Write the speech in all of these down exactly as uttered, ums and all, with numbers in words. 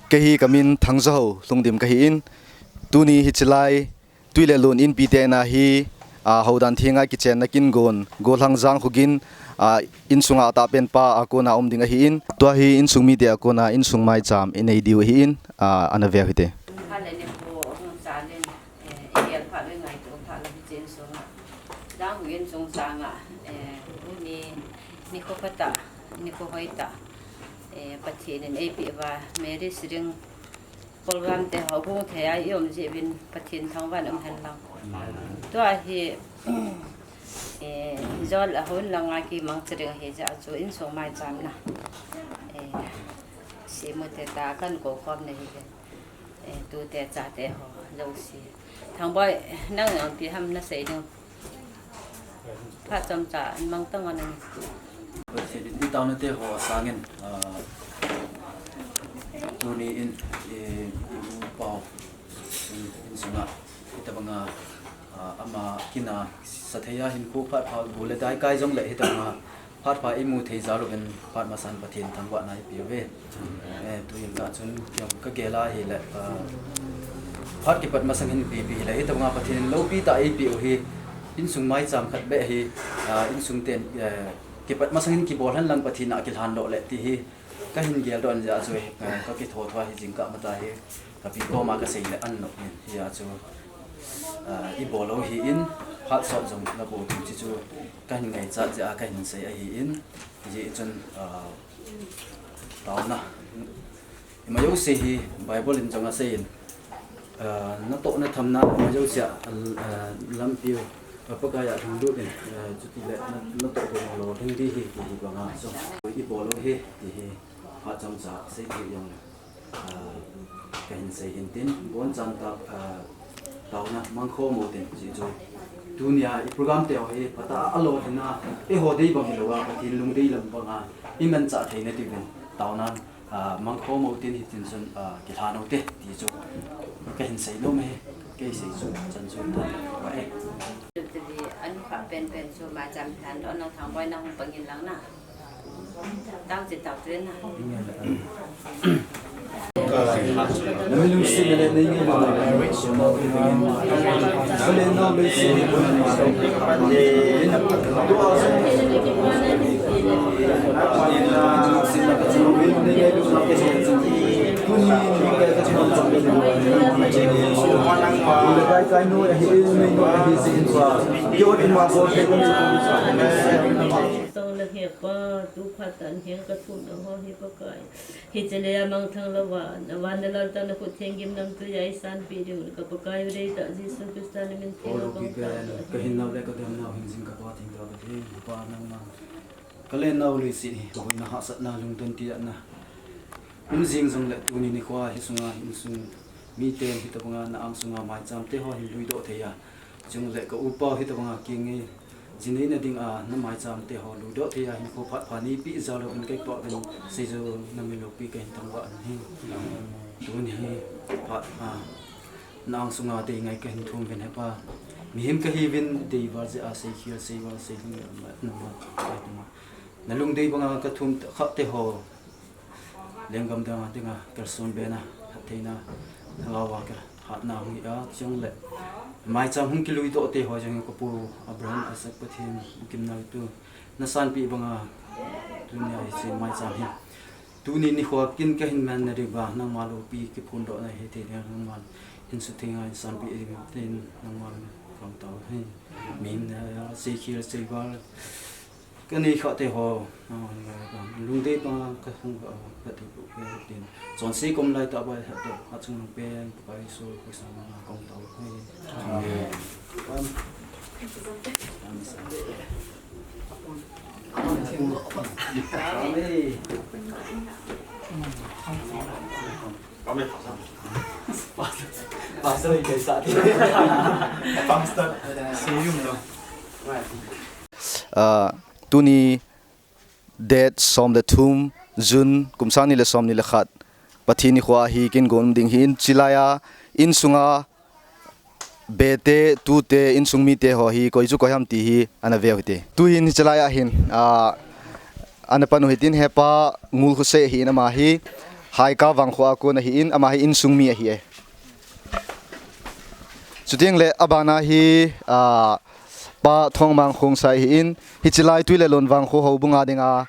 Kei hi kamin Thangjaho Lhungdim kahi in, tuni hiche lai Tuilelun Inpi te ina hi, a, houdan thenga kichenna kin gon, Golhang Jangkhogin, a, insunga atahpen pa a kona um ding ahi in, tua hi insung mite a kona insung maicham inei diu ahi in, a, ana veu hite. Hale ni po hung sa len, eh, i gel pha le ngai to pha le chen sunga. Jangkhogin sung sanga, eh, uni nikho phatah, nikho hoitah, eh, Pathen in eipeh uva, Mary Siring program te ho gong thei a i um jeh uvin Pathen thangvah in um hen lang. Tua hi, eh, jol a hon langa kimang chering ahi jeh a chu insung maicham na. Eh, semu te ta kan kou khom na hi ve. Eh, tute chate ho jouse. Thangboi, nang nang pi ham na sei ding. Phat chomcha mang tang a nang. Pathen in i taona te ho sangin, ah, tuni in, i, i u pau, in, insunga, hitabanga, ah, ama kina sathei a hinkho phat pha bu le dai kai jong le hitabanga, phat pha imu thei jal uvin phat masan Pathen thangvahna ipe uve. Eh, tuin ka chun kiam ka gel a hile, ah, phat kipat masang hin ipi ipi hile, hitabanga Pathen in loupi tah eipeh u hi, insung maicham khat beh hi, ah, insung ten, eh, kipat masang hin kibol hen lang Pathen a kilhan lou le ti hi, ka hin geldoh in jeh a chu, eh, ka kitho tho hi jingkah mata hi, ka pi koma ka sei le an lou in, hia chu, ah, i bol lou hi in, phat sot jong la bol ding chi chu, ka hin ngaichat jeh a ka hin sei ahi in, hijeh chun, ah, taona. Ima jouse hi Bible in jong asei in, ah, natoh nathamna ima jouse a, ah, lampi u, ah, Pakai a lhunglut in, ah, chutile na, natoh bou lolhing ding ahi, ti hi banga jong. I bol lou hi, ti hi, phat chomcha sei thei jong le. Ah, ka hin sei hin tin, bonchan tah, ah, taona mangkhom u tin, hichu. Tunia i program te ho hi, phatah a lolhinna, eiho dei bang hilou a, Pathen lungdei lam banga, i manchah theina diuvin, taona, ah, mangkhom u tin hitin chun, ah, kilhan u te, ti chu. Ka hin sei nom e, kei sei chu, chan chu ta, wa e. Anu kha pen pen chu, maicham lhan doh nang Thangboi nang hung pang in lang na. Tong le he pa, tu phat tan hiang ka thum na ho hi Pakai. Hiche le a mangthang louva, na van na lal tah na khut theng gim lam tui a i sanpeh diu ka Pakai u dei tah Jesu Christa na min theng a kong tah. Ka hinnau le ka damnau hin jing ka Pa thengtah ka ding, Pa nangma. Ka lennau leiset hi, boina hahsatna lungdon tiatna. Um jing jongle tuni nikho hi sunga, insung mite hitabanga na angsunga maicham te ho hin luidoh thei a. Chule ka upa hitabanga kinge, jinei na dinga na maicham te ho luidoh thei a hinkho phat pha neipeh jal uvin ka kipah uvin, seijou na min loupi ka hin thangvah ahi. Tuni hi phat, ah, na angsunga dei ngai ka hin thum uvin he Pa. Mihem ka hiuvin dei val jeh a seikhel, seival, seilhing le, na ma, ka hi tuma. Na lungdei banga ka thum kha te ho. Lenggam dang a dinga, kalson bena, phattheina, lhagao a ka hatna hung hi a, chule. Maicham hung kiluidoh te ho jong ka pu Abraham Isaac Pathen, Kimnal tu. Na sanpeh banga, tunia hiche maicham hi. Tuni nikho kin ka hin man na diuva, nangma loupi kiphondohna hi thei ding, nangma hin suthengin sanpeh ding, tin nangma kong tao hi. Mihem na, seikhel, seival. Ka nei kha te ho, ah, lungdei banga ka hung, ah, ka ti pu, ka tin. Chonse kom lai tah bai ha to, achung nung pen, Pakai Jesu Christa min a kong tao. Amen. Amen. Pastor, Pastor, Pastor. Ah, tuni date som le thum, June, kum sang ni le som ni le khat, Pathen nikho hi kin gon ding hin, chilai a, insunga, bete, tute, insung mite ho hi, koi chu koi ham ti hi, ana veu hite. Tuhin hiche lai a hin, a, ana pan u hitin hepa, Ngulkhosei hi in ama hi, Haika Vangkho a kon ahin, ama hi insung mi ahi e. Chuteng le abana hi, ah, Pa Thongmang Khongsai ahin, hiche lai Tuilelon Vangkho houbung a dinga,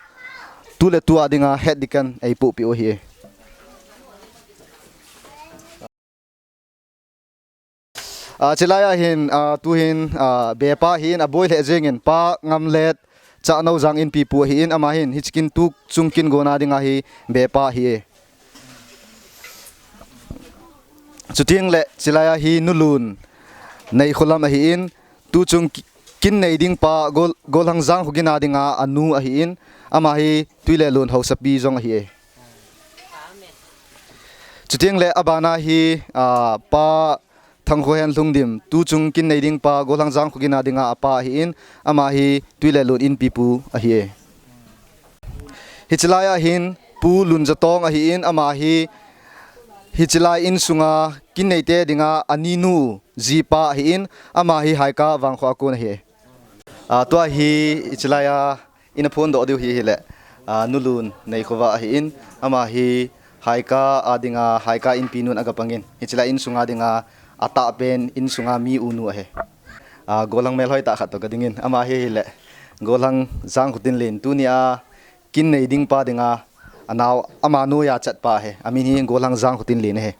tu le tu a dinga head deacon eipohpeh u ahi e. Ah, chulai a hin, ah, tuhin, ah, bepa ahin, aboi lheh jengin Pa Ngamlet Chahnoujang inpipu ahin, ama hin hiche kin tuchung kin gonna dinga hi bepa ahi e. Chuteng le chulai a hi Nu Lun Neikholam ahin, tuchung ki-, kin nei ding pa Gol-, Golhang Jangkho kin a dinga anu ahin, ama hi Tuilelon haosapi jong ahi e. Chuteng le abana hi, ah, Pa Thangkhohen Lhungdim, tuchung kin nei ding pa Golhang Jangkho kin a dinga apa ahin, ama hi Tuilelon inpipu ahi e. Hiche lai a hin Pu Lunjatong ahin, ama hi hiche lai insunga kin neite dinga aninu jipa ahin, ama hi Haika Vangkho a kon ahi e. Ah, tua hi hiche lai a ina phondoh diu hi ahile, ah, Nu Lun Neikhovah ahin, ama hi Haika a dinga, Haika inpi nun aga pangin, hiche lai insunga dinga atahpen insunga mi unu ahi. Ah, Golhang melhoi tah khat toh kadingin, ama hi ahile Golhang Jangkho Tinlen, tunia kin nei ding pa dinga anao, ama noiya chatpa ahi. Amin hi Golhang Jangkho Tinlen ahi.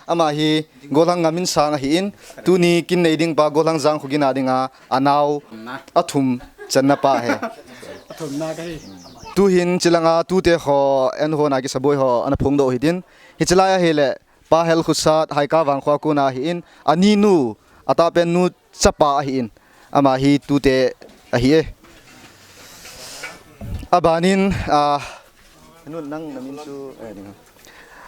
Ama hi Golhang Ngaminsang ahin, tuni kin nei ding pa Golhang Jangkho kin a dinga anao athum channa pa ahi. Tuhin chulanga tute ho, eiho na kisaboi ho ana phongdoh u hitin. Hiche lai a ahile Pa Helkhosat, Haika Vangkho a kon ahin, aninu, atahpen nu chapa ahin, ama hi tute ahi e. Abanin, ah, Nu, nang namin chu, eh, ding.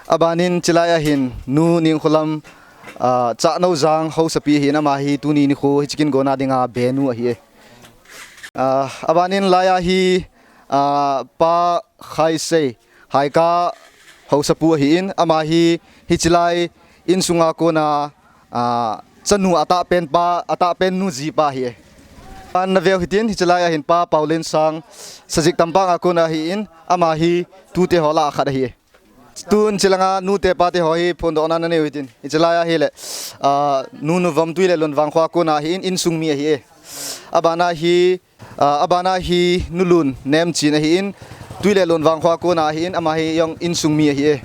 Abanin chulai a hin Nu Ningkholam, ah, Chahnoujang haosapi ahin, ama hi tuni nikho hiche kin gonna dinga benu ahi e. Ah, abanin lai a hi, ah, Pa Khaisei, Haika haosapu ahin, ama hi hiche lai insunga kona, ah, chanu atahpen pa, atahpen nu jipa ahi e. Ana veu hitin, hiche lai a hin Pa Paulensang, Sajik Tampang a kona ahin, ama hi tute ho lah a khat ahi e. Tun chulanga nute pate ho hi phondohna nanei u hitin. Hiche lai a ahile, ah, Nu Nuvom Tuilelon Vangkho a kona ahin, insung mi ahi e. Abana hi, ah, abana hi Nu Lun Nemchin ahin, Tuilelon Vangkho a kona ahin, ama hi jong insung mi ahi e.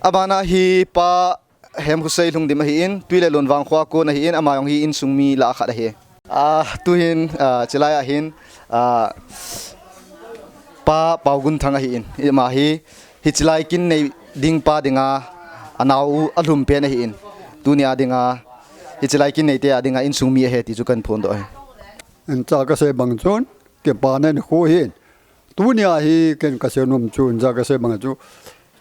Abana hi Pa Hemkhosei Lhungdim ahin, Tuilelon Vangkho a kon ahin, ama jong hi insung mi lah a khat ahi. Ah, tuhin, ah, chulai a hin, ah, Pa Paogunthang ahin, ama hi hiche lai kin nei ding pa dinga anao alhum pen ahin, tunia dinga hiche lai kin neite a dinga insung mi ahi ti chu kahin phondoh ahi. Hiche kasei bang chun, kipana nikho ahin. Tunia hi ken kasei nom chu, hiche kasei bang chu,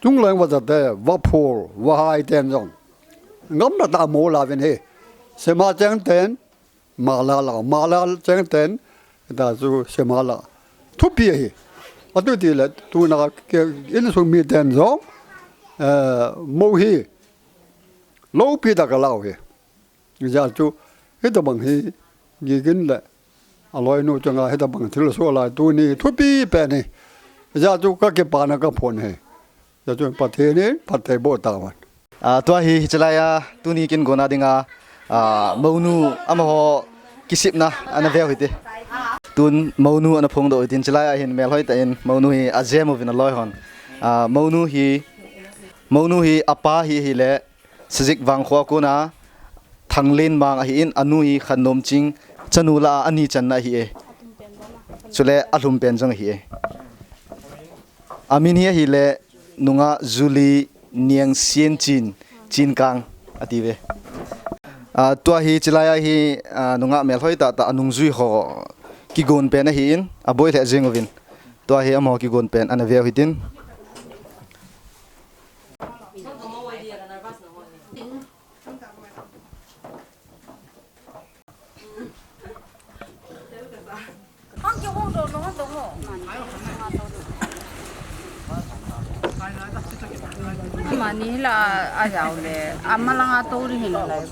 chungleng vachate, vaphol, vahai ten jong, gamla tah a mo la uvin ahi. Sema cheng ten, mala la, mala cheng ten, ta chu sema la. Thupi ahi. Atu tile, tuna ke insung miten jong, eh, mo hi loupi tah a la u ahi. Hijeh chun, hitabang hi, Gigin le aloinu chunga hitabang thilsoh lai tuni thupi pen ahi. Hijeh chun kakipana kaphon ahi. Hijeh chun Pathen in phatthei boh tahen. Ah, tua hi, hiche lai a, tuni kin gonna dinga, ah, mounu amaho kisipna ana veu hite. Tun mounu ana phongdoh u hitin, hiche lai a hin melhoi tah in mounu hi ajem uvin aloi hon. Ah, mounu hi, mounu hi apa hi ahile, Sajik Vangkho a kona Thanglenmang ahin, anu hi Khannomching, chanu lah a ani channa ahi e. Chule alhum pen jong ahi e. Amin hi ahile, nungah Julie Niangsenchin, Chinkang ati uve. Ah, tua hi hiche lai a hi, ah, nungah melhoi tah tah anungjui ho kigon pen ahin, aboi lheh jeng uvin. Tua hi amaho kigon pen ana veu hitin. Mani la a jao le, ama langa tou ri hin lai.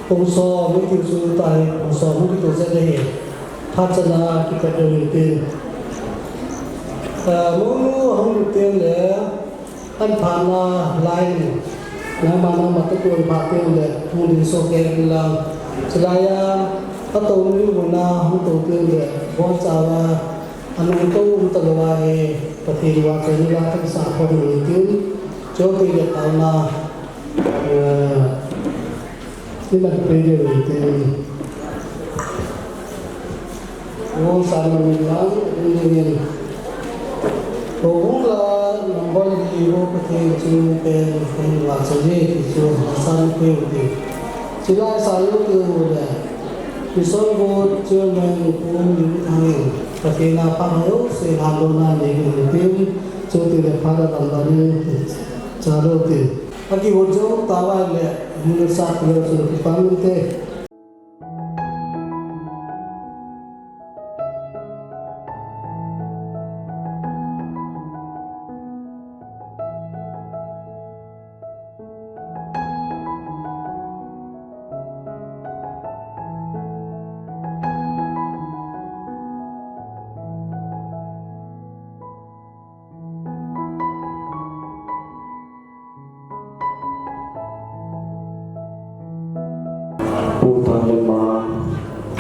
Pung som, mu tiu su tai, pung som, mu tiu se de hi. Phat chana kipat ding in tin. Ah, monu ahung lut teng le, an phatna lai in. Nangma nangma te kon phat teng le, hung ding soh kei lang. Chulai a, atou ni muna hung tou teng le, bon chawa, anung tou um talou a e, Pathen vang chun la kan sa khom ni tin. Choti le tauna, eh, Iman pei ding in tin. Wo san min lang, ding in. Wo hung la, number li wo Pathen chun pen, pen wa sa ye, ti chu san pei u ti. Chulai sa yo ti u le. Mission Board Chairman Pu Min Thang in. Pathen a pha yo, se han lo na ni ding in tin. Choti le pha la lam la ni, cha lo ti. Aki wo jo ta wa le. Himno sa pilo chu kipa min te. Pu Thanlema,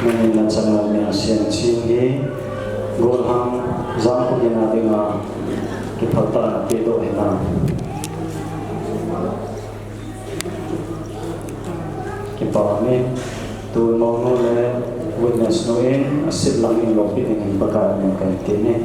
nangin nachanna nia sian chin hi, gollhang jangkho gin a dinga kiphal tah a napedoh ahi. Kipa ume, tu monu le witness nu in asit lang in loupi dingin Pakai min kahin ti e.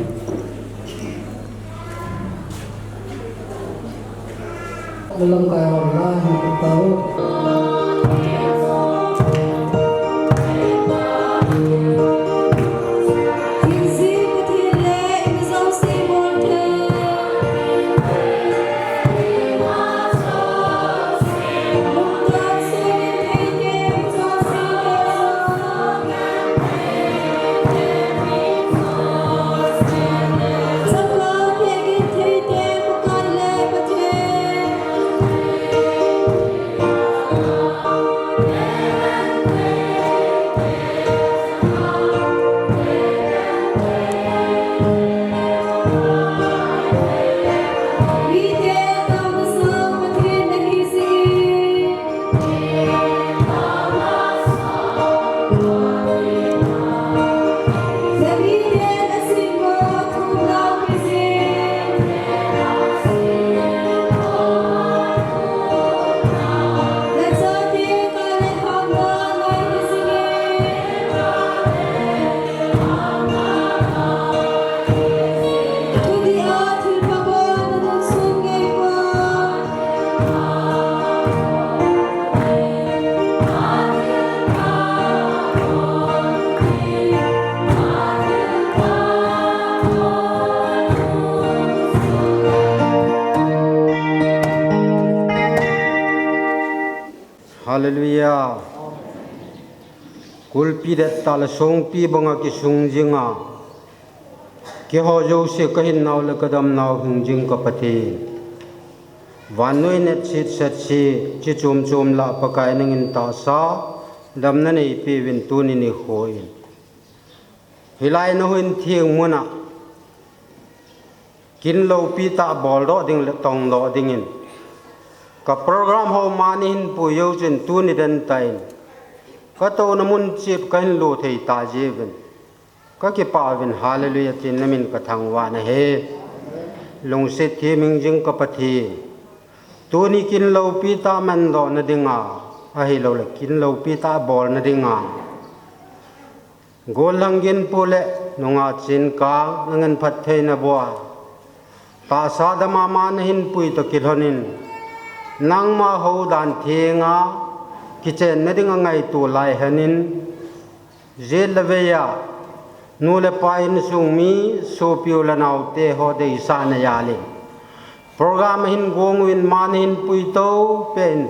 Hallelujah. Kulpi dettah le songpi banga kisung jinga, keiho jouse kahinnau le kadamnau hing jing ka Pathen. Vannoi netseh setseh, chi chom chom lah Pakai nangin tahsa, damna neipeuvin tuni nikho in. Hilai na houin theng muna, kin loupi tah boldoh ding le tongdoh dingin. Ka program ho mani hin pui jou chun tuni den tah in. Ka touna mun cheh kahin lut thei ta jiuvin. Ka kipah uvin hallelujah tin na min ka thangvah nahi. Lungset thim hing jing ka Pathen. Tuni kin loupi tah mandoh na dinga. Ahilou le kin loupi tah bol na dinga. Gollhang Ginpu le nungah Chinkang nangin phattheina boh a. Tahsa dama ma nahin pui toh kilhonin. Nangma houdan thenga kichenna dinga ngaito lai henin. Jeh le veiya nu le pa insung mi sopi u le naote ho deisahna jal in. Program ahin gong uvin ma nahin pui to pen.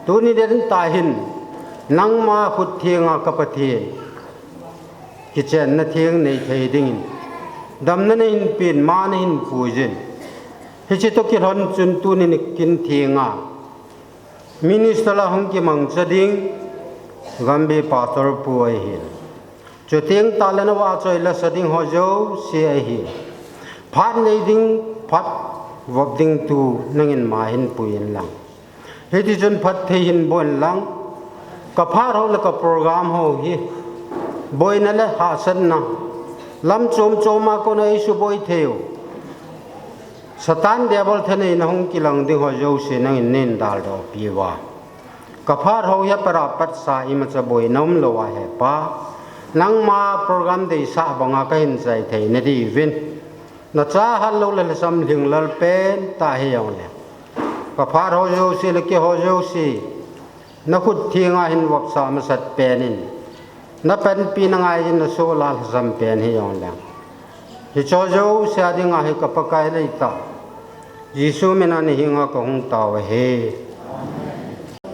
Tuni den tah hin nangma khut thenga ka Pathen. Kichenna theng nei thei dingin. Damna nahin pen ma nahin pui jin. Hiche toh kilhon chun tuni nikin thenga. Minister a hung kimangcha ding. Gambih Pastor pu ahin. Chuteng tahle na vahchoi lasa ding ho jouse ahi. Phat nei ding, phat vop ding tu nangin ma hin pui in lang. Hiti chun phatthei hin bol in lang. Ka phat ho le ka program ho hi boina le hahsatna lam chom chom a kona eisuboi thei u. Satan Diabol thaneina hung kilang ding ho jouse nangin nei daldoh pi uva. Ka phat ho hi apera patsa imacha boina umlou a he Pa, nangma program deisah banga kahin chai theina diuvin, nachahat lou le lhasam lhinglel pen tah hijongle, ka phat ho jouse le kei ho jouse, na khut thenga hin vopsah masat pen in, na panpina ngai in, na soh lhasam pen hijongle, hiche jouse a dinga hi ka Pakai le ka Tapa Jesu mina na henga kahung tao ahi.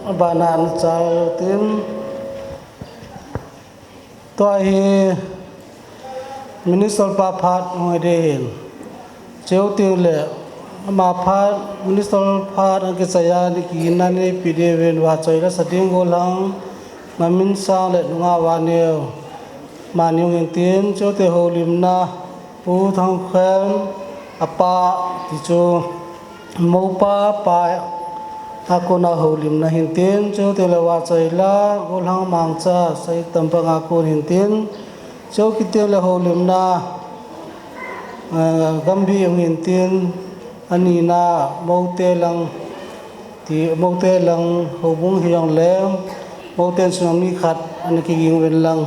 Abana nachal tin. Tua hi Minister pa phat hung hi ding ahin. Chuteng le ama phat, Minister phat akichai a, ana kiginna neipe diuvin vahchoi lasa ding gollhang Ngaminsang le nungah Vaneo, amani hung hin tin, chuteng houlimna Pu Thangkhen, apa, ti chu, mopa, pa, a kona houlimna hin tin, chuteng le vahchoi la gollhang Mangcha, Saitampa a kon hin tin, chuteng le houlimna, eh, Gambi hung hin tin, anina, Mote lang, ti, Mote lang houbung hijongle, Mote sunga mi khat ana kiging uvin lang.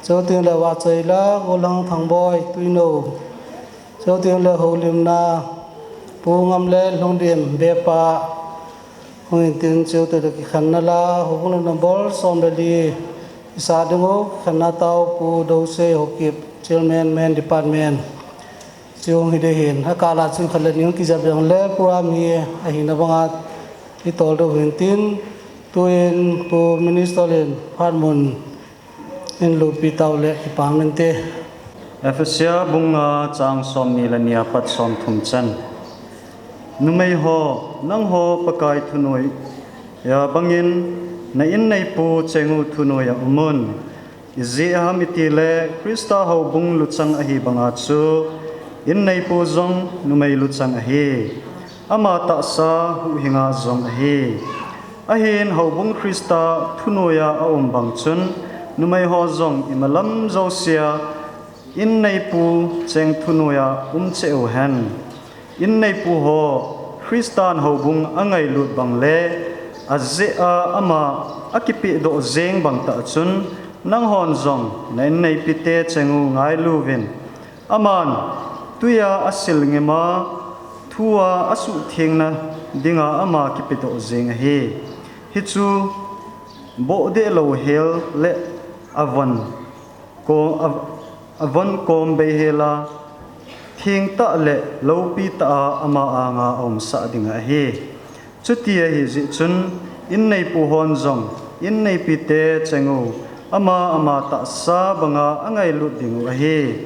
Chuteng le vahchoi la gollhang Thangboi, Tuinou. Chuteng le houlimna Pu Ngamlen, Lhungdim, Bepa, hung hin tin, chuteng le kikhenna la houbung le number som le li, isa ding u kikhenna tao Pu Dousei Haokip, Chairman, Men Department. Chu hung hi ding ahin, akal a chun khat le ni hung kijep jongle program hi ahina banga itol diu hin tin, tuin Pu Minister in phat mun hin loupi tao le kipah inte. Ephesia bung nga chang somni le ni apat somthum chan. Numei ho, nangho Pakai thunoiya bangin na inneipu cheng u thunoiya umun. Ijeh ham itile Christa houbung luchang ahi banga chu inneipu jong numei luchang ahi. Ama tahsa huhhinga jong ahi. Ahin houbung Christa thunoiya aum bang chun numei ho jong imalam jousea inneipu cheng thunoiya um cheh u hen. Inneipu ho, Christan houbung angailut bang le ajeh a ama akipehdoh jeng bang tah chun, nanghon jong na inneipite cheng u ngailu uvin. Aman, twiya asil ngima, thua asuhthengna dinga ama kipehdoh jeng ahi. Hichu, bohdeh louhel le avon ko-, a, avon kom beihel a, thengtah le loupitah a ama anga aumsah ding ahi. Chuti ahijeh chun, inneipu hon jong, inneipite cheng u, ama ama tahsa banga angailut ding u ahi.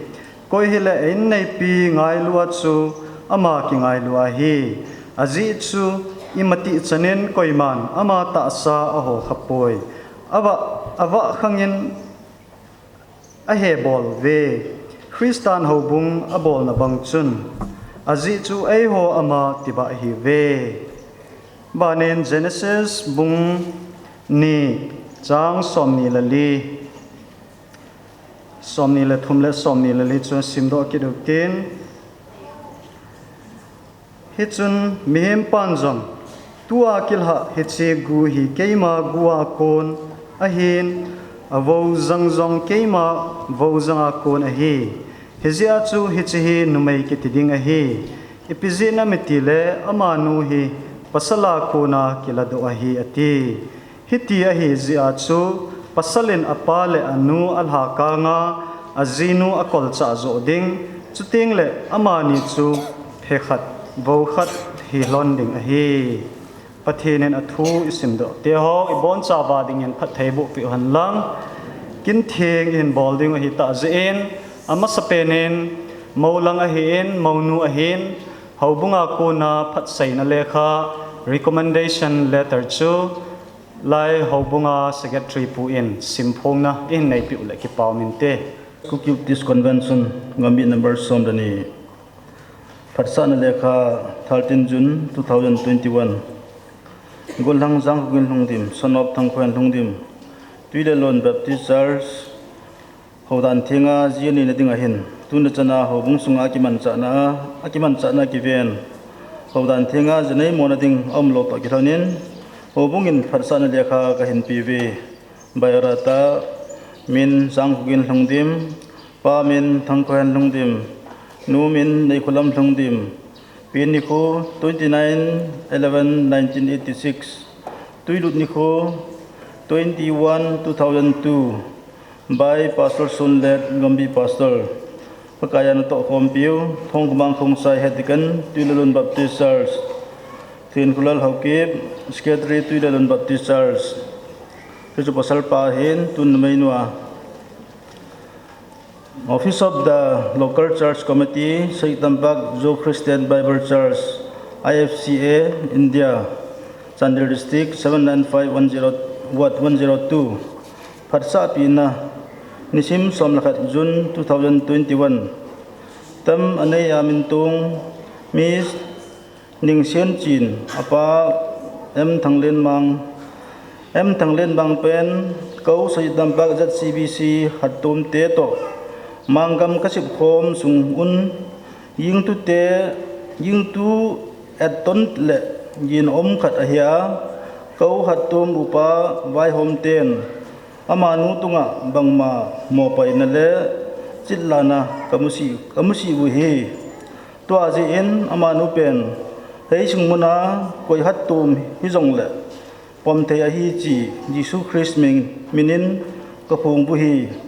Koi hile inneipi ngailu a chu, ama kingailu ahi. Ajeh chu, imatih chanin koiman ama tahsa ahokhapoi. Avah, avah khangin ahebol uve. Christan houbung abolna bang chun, ajeh chu eiho ama tibah ahiuve. Banin Genesis bung ni chang somni le li, somni le thum le somni le li chu simdoh kit u tin. Hichun mihem pan jong, tua kilhah hiche gu hi keima gu a kon ahin, avou jang jong keima vou jang a kon ahi. Hijeh a chu hiche hi numei kiti ding ahi. Ipi jeh ham itile amanu hi pasal a kona kiladoh ahi ati. Hiti ahijeh a chu, pasal in apa le anu alhakang a, ajinu akolchah joh ding, chuteng le amani chu phe khat, vou khat hilhon ding ahi. Pathen in athu isimdoh teho, ibonchauva dingin phatthei bohpeh u henlang, kintheng ihin bol ding u ahitah jeh in, amasapen in, mou lang ahin, mounu ahin, houbung a kona phatseina lekha, recommendation letter chu, Lai Houbunga Secretary Pu in simphongna ihin neipiu le kipau minte. Kuki Baptist Convention, Gambih number som le ni. Phatsahna lekha, thirteen June two thousand twenty-one. Golhang Jangkhogin Lhungdim, son of Thangkhohen Lhungdim, Tuilelon Baptist Church, Houdan thenga ji anei nading ahin, tuni chana houbung sunga akimanchahna, akimanchahna kiven. Houdan thenga ji anei mo nading aumlou toh kilhonin, houbung in phatsahna lekha kahin peuve. Biodata, min Jangkhogin Lhungdim, pa min Thangkhohen Lhungdim, nu min Neikholam Lhungdim, pen nikho twenty-nine eleven nineteen eighty-six, tuilut nikho twenty-one two thousand two, by Pastor Sunlet, Gambih Pastor. Pakaiya natoh khompiu, Thongkhamang Khongsai, Head Deacon, Tuilelon Baptist Church. Thenkholal Haokip, Secretary, Tuilelon Baptist Church. Hichu pasal pa hin, tun numei nua. Office of the Local Church Committee, Seitampak Zo Christian Bible Church, I F C A, India, Chandel District, seven nine five one zero, Ward one zero two. Phatsahpina, nisim som le khat June two thousand twenty-one. Tam anei a min tong, Miss Ningsianchin, apa M Thanglenmang, M Thanglenmang pen, kou Seitampak Z C B C Hattom te toh Manggam kasipkhom sung un, gingtute, gingtu etton le gin om khat ahia, kou Hattom upa vaihom ten amanu tunga bangma mopaina le chitlana kamusi, kamusi uhi. Tua jeh in amanu pen, heisung muna koi Hattom hijongle pomthei ahi chi, Jesu Christ min, minin kaphong uhi.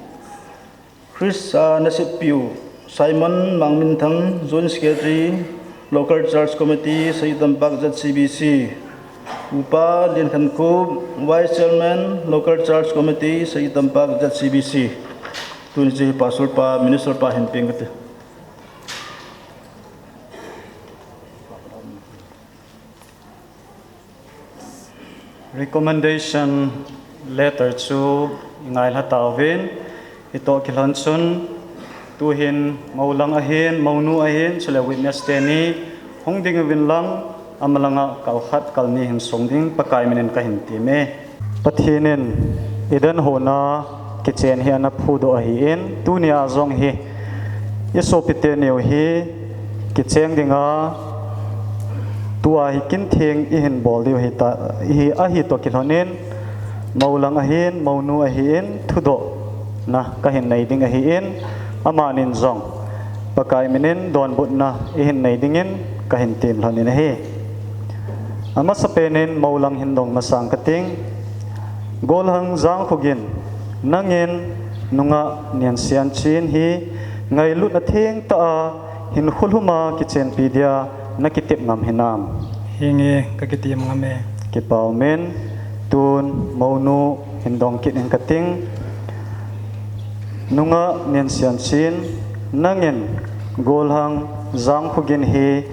Christ a naseppiu, Simon Mangminthang, Joint Secretary, Local Church Committee, Seitampak Z C B C. Upa Liankhankhup, Vice Chairman, Local Church Committee, Seitampak Z C B C. Tuni chu Pastor pa, Minister pa hin peng kate. Recommendation letter chu i ngailha tauvin, hitoh kilhon chun, tuhin moulang ahin, mounu ahin, chule witness teni hung ding uvin lang, amalanga kal khat kal ni hin song ding Pakai minin kahin teme. Pathen in Eden hon a kichen hi ana phudoh ahin, tunia jong hi i sopite neo hi kicheng dinga tua hi kintheng ihin bol diu hita, hi ahi toh kilhonin, moulang ahin, mounu ahin, thudohna kahin nei ding ahin, amanin jong Pakai minin donbutna ihin nei dingin kahin tem lhonin ahi. Amasapen in moulang hin dong masang kating. Golhang Jangkhogin, nangin nungah Niansianchin hi ngailutna thengtah a hinkho lhuma kichenpi dia nakitep ngam hinam? Henge, kakitep ngam e. Kipah umin, tun mounu hin dong kit ing kating. Nungah Niansianchin, nangin Golhang Jangkhogin hi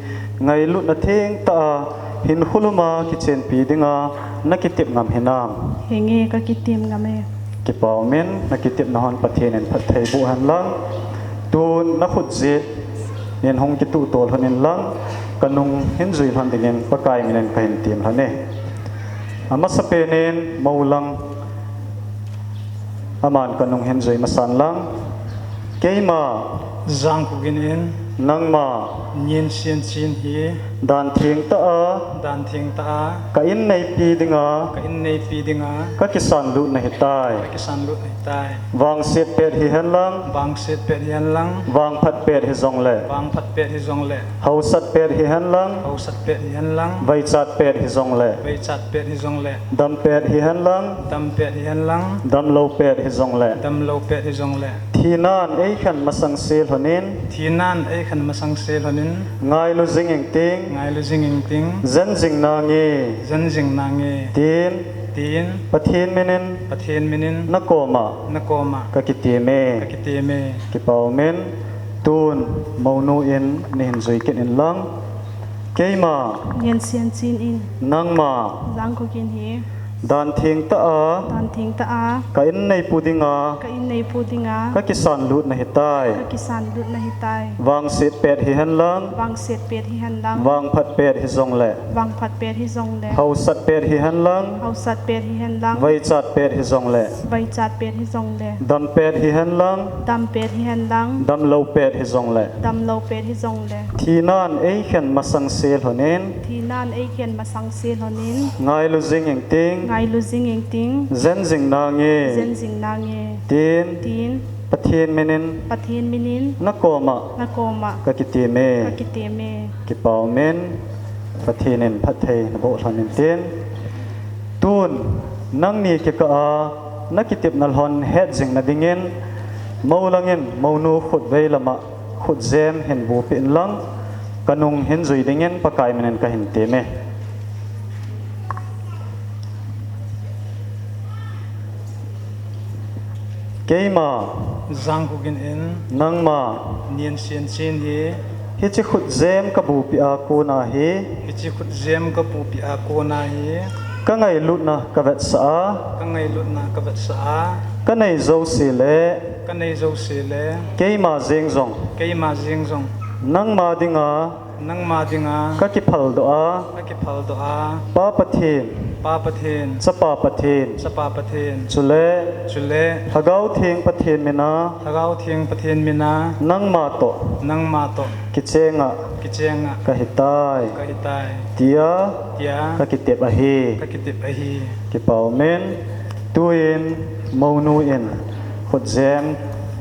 ngailutna thengtah a hinkho lhuma kichenpi dinga nakitep ngam hinam? Henge, kakitep ngam e. Kipah umin, nakitepna hon Pathen in phatthei boh hen lang. Tun nakhut jeh nin hung kituh tol lhonin lang, kanung hin jui lhon dingin Pakai minin kahin tem lhon e. Amasapen in moulang, aman kanung hin jui masan lang. Keima Jangkhogin in, nangma Niansianchin hi dan thengtah a, dan thengtah a, ka in neipi dinga, ka in neipi dinga, kakisan lut nahitai. Kakisan lut nahitai. Vangset pet hihen lang, vangset pet hihen lang, vangphat pet hijongle, vangphat pet hijongle, hausat pet hihen lang, hausat pet hihen lang, vaichat pet hijongle, vaichat pet hijongle, dam pet hihen lang, dam pet hihen lang, damlou pet hijongle, damlou pet hijongle, thinan eikhen masang se lhonin, thinan eikhen masang se lhonin, ngailu jing ingting, ngailu jing ingting, jen jing nange, jen jing nange, tin, tin, Pathen minin, Pathen minin, nakoma, nakoma, kakiteme, kakiteme. Kipah umin, tun mounu in neihin jui kit in lang. Keima Niansianchin in, nangma Jangkhogin hi Dan thengtah a, Dan thengtah a, ka in neipu dinga, ka in neipu dinga, ka kisan lut nahitai. Ka kisan lut nahitai. Vangset pet hihen lang, Vangset pet hihen lang, vangphat pet hijongle, vangphat pet hijongle, hausat pet hihen lang, hausat pet hihen lang, vaichat pet hijongle, vaichat pet hijongle, dam pet hihen lang, dam pet hihen lang, damlou pet hijongle, damlou pet hijongle, thinan eikhen masang se lhonin, thinan eikhen masang se lhonin, ngailu jing ingting, ngailu jing ingting, jen jing nange, jen jing nange, tin, tin, Pathen minin, Pathen minin, nakoma, nakoma, ka kiteme, ka kiteme. Kipah umin, Pathen in phatthei naboh lhonin tin. Tun, nangni kikah a, nakitepna lhon het jing nadingin, moulangin, mounu khut vei lama, khut jem hin bupeh inlang, kanung hin jui dingin, Pakai minin kahin teme. Keima. Jangkhogin in. Nangma. Niansianchin hi. Hiche khut jem kabupeh a kona hi. Hiche khut jem kabupeh a kona hi. Kangailutna kavetsah a. Kangailutna kavetsah a. Kanei jouse le. Kanei jouse le. Keima jeng jong. Keima jeng jong. Nangma dinga. Nangma dinga. Kakiphaldoh a. Kakiphaldoh a. Pa Pathen. Pa Pathen. Chapa Pathen. Chapa Pathen. Chule. Chule. Lhagao Theng Pathen mina. Lhagao Theng Pathen mina. Nangma toh. Nangma toh. Kichenga. Kichenga. Kahitai. Kahitai. Tia. Tia. Kakitep ahi. Kakitep ahi. Kipah umin. Tuin. Mounu in. Khut jem.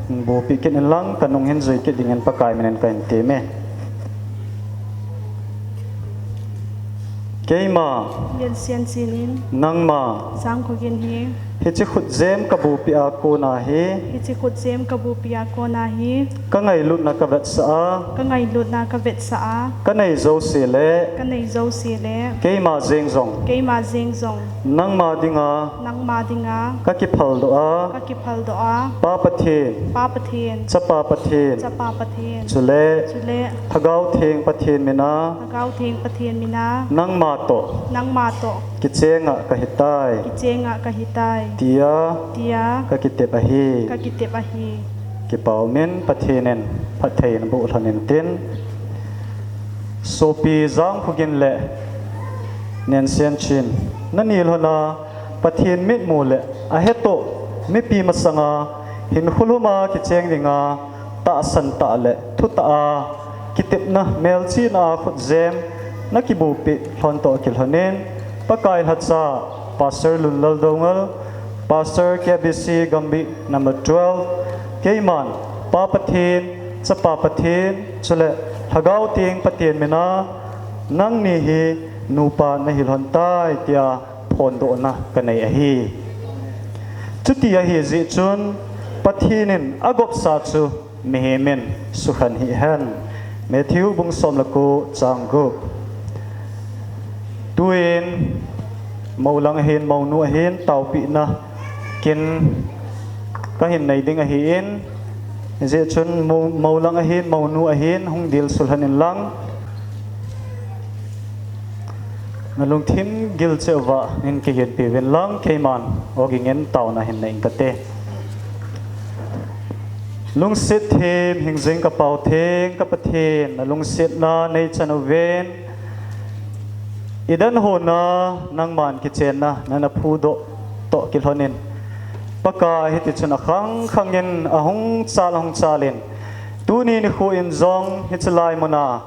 Bupeh kit inlang kanung hin jui kit dingin Pakai minin kahin teme. Keima. Niansianchin in. Nangma. Jangkhogin hi. Hiche khut jem kabupeh a kona hi. Hiche khut jem kabupeh a kona hi. Kangailutna kavetsah a. Kangailutna kavetsah a. Kanei jouse le. Kanei jouse le. Keima jeng jong. Keima jeng jong. Nangma dinga. Nangma dinga. Kakiphaldoh a. Kakiphaldoh a. Pa Pathen. Pa Pathen. Chapa Pathen. Chapa Pathen. Chule. Chule. Lhagao Theng Pathen mina. Lhagao Theng Pathen mina. Nangma toh. Nangma toh. Kichenga kahitai. Kichenga kahitai. Tia. Tia. Kakitep ahi. Kakitep ahi. Kipah umin Pathen in phatthei naboh lhonin tin. Sopi Jangkhogin le Niansianchin. Nani lhona Pathen mitmu le ahetoh mipi masanga hinkho lhuma kicheng dinga tahsan tah le thutah a kitepna melchihna a khut jem nakibupeh lhon toh kilhonin Pakai lhacha Pastor Lunlal Doungel, Pastor K B C Gambih number twelve, keiman Pa Pathen, Chapa Pathen, chule Lhagao Theng Pathen mina nangni hi nupa nahi lhon tai tia phondohna kanei ahi. Chuti ahi jeh chun Pathen in agopsa chu mihem in sukhen hih hen. Matthew bung som le ko chang gup. Tuin moulang ahin, mounu ahin, taopehna kin kahin nei ding ahin, hijeh chun mou-, moulang ahin, mounu ahin, hung dil sulhan inlang. Nalungthim gilcheh uva nin kihinpi uvin lang, keiman ogin taona hin nei ing kate. Lungset them, hingjing ka Pau Theng, ka Pathen, nalungsetna neichan uvin. Idan hona, nangman kichenna, nana phudoh toh kilhonin. Pakai hiti chun akhang khangin, ahung chal, ahung chalin. Tuni nikho in jong, hiche lai muna,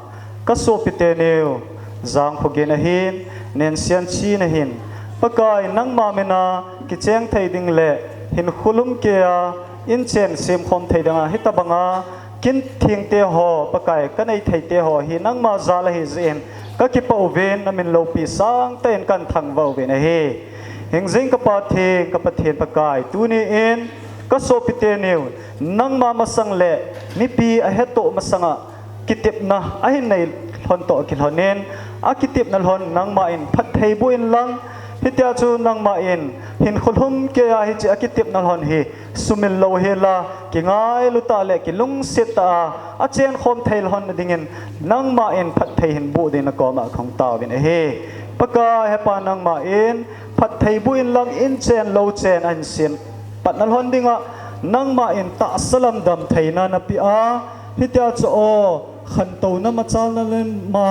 ka sopite niu, Jangkhogin ahin, Nensianchin ahin. Pakai nangma mina kicheng thei ding le, hinkho lhumkeiya, inchen semkhom thei dinga, hitobanga, kin thengte ho, Pakai kanei theite ho, hi nangma jal ahi jeh in, kakipah uvin, namin loupi sangtah in kahin thangvah uvin ahi. Hingjing ka Pa Theng, ka Pathen Pakai, tuni in, ka sopite niu, nangma masang le, mipi ahetoh masanga, kitepna ahin nei lhon toh kilhonin, akitepna lhon nangma in phatthei boh inlang, hitia chu nangma in hinkho lhumkeiya hiche akitepna lhon hi sumil louhela, kingailu tah le kilungset tah a, achenkhom thei lhon nadingin, nangma in phatthei hin boh ding nakoma kahung taovin ahi. Pakai Hepa nangma in, phatthei boh inlang inchen louchen ahin sem patna lhon dinga, nangma in tahsa lam damtheina napeh a, hitia chu o, khantouna machalna le ma,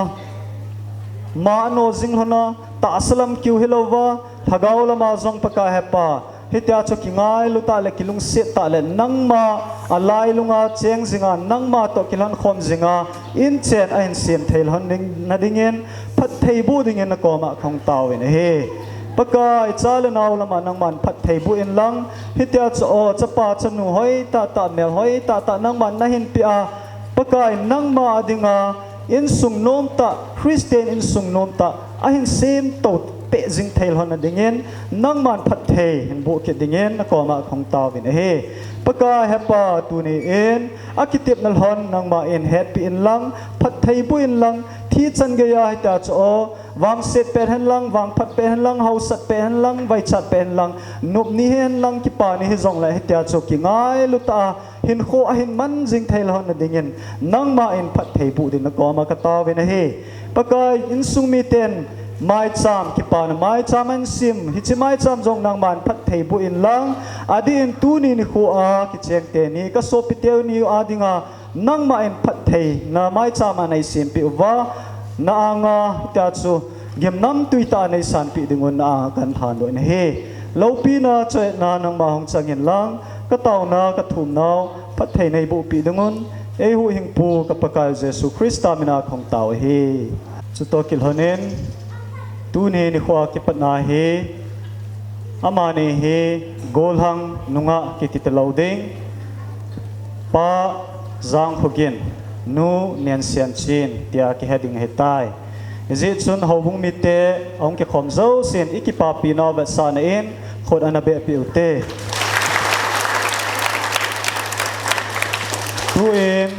ma ano jing lhon a, tahsa lam kiu hilouva, lhagao lama jong Pakai hepa, hitia chu kingailu tah le kilungset tah le nangma alailunga cheng jinga, nangma toh kilhonkhom jinga, inchen ahin sem thei lhon ding, na dingin, phatthei boh dingin nakoma kahung taovin ahi. Pakai, cha le nao lama nangman phatthei boh inlang, hitia chu o, chapa chanu hoi tahtah, mel hoi tahtah nangman nahin peh a, Pakai, nangma a dinga, insung nomtah, Christian insung nomtah ahin semto peh jing thei lhon na dingin, nangman phatthei hin boh kit dingin nakoma kahung taovin ahi. Pakai hepa, tuni in akitepna lhon nangma in hetpeh inlang, phatthei boh inlang, thi chan geiya hitia chu o, vangset pet henlang, vangphat pet henlang, haosat pet henlang, vaichat pet henlang, nop ni hihenlang, kipa ni hijongle hitia chu kingailu tah a hinkho ahin man jing thei lhon na dingin, nangma in phatthei boh din nakoma kataovin ahi. Pakai, insung miten maicham, kipana maicham ahin sem, hiche maicham jong nangman phatthei boh inlang, adeh in tuni nikho a kicheng teni, kasopiteu ni a dinga, nangma in phattheina maicham a neisempeh uva, na anga hitia chu gimnamtui tah a neisanpeh dingun na anga kahin lhandoh in ahi. Loupina, choietna nangma hung chang inlang, kataona, kathumnau phatthei neibohpeh dingun, eihuhhingpu ka Pakai Jesu Christa mina kahung tao ahi. Chutoh kilhonin, tuni nikho a kipatna hi, amani hi, Golhang nungah kiti talou ding, Pa Jangkhogin, Nu Nensianchin, tia kihe ding ahitai. Hijeh chun houbung mite, ahung kikhom jousen, ikipapinau vetsahna in, khut ana behpeh ute. Tuin,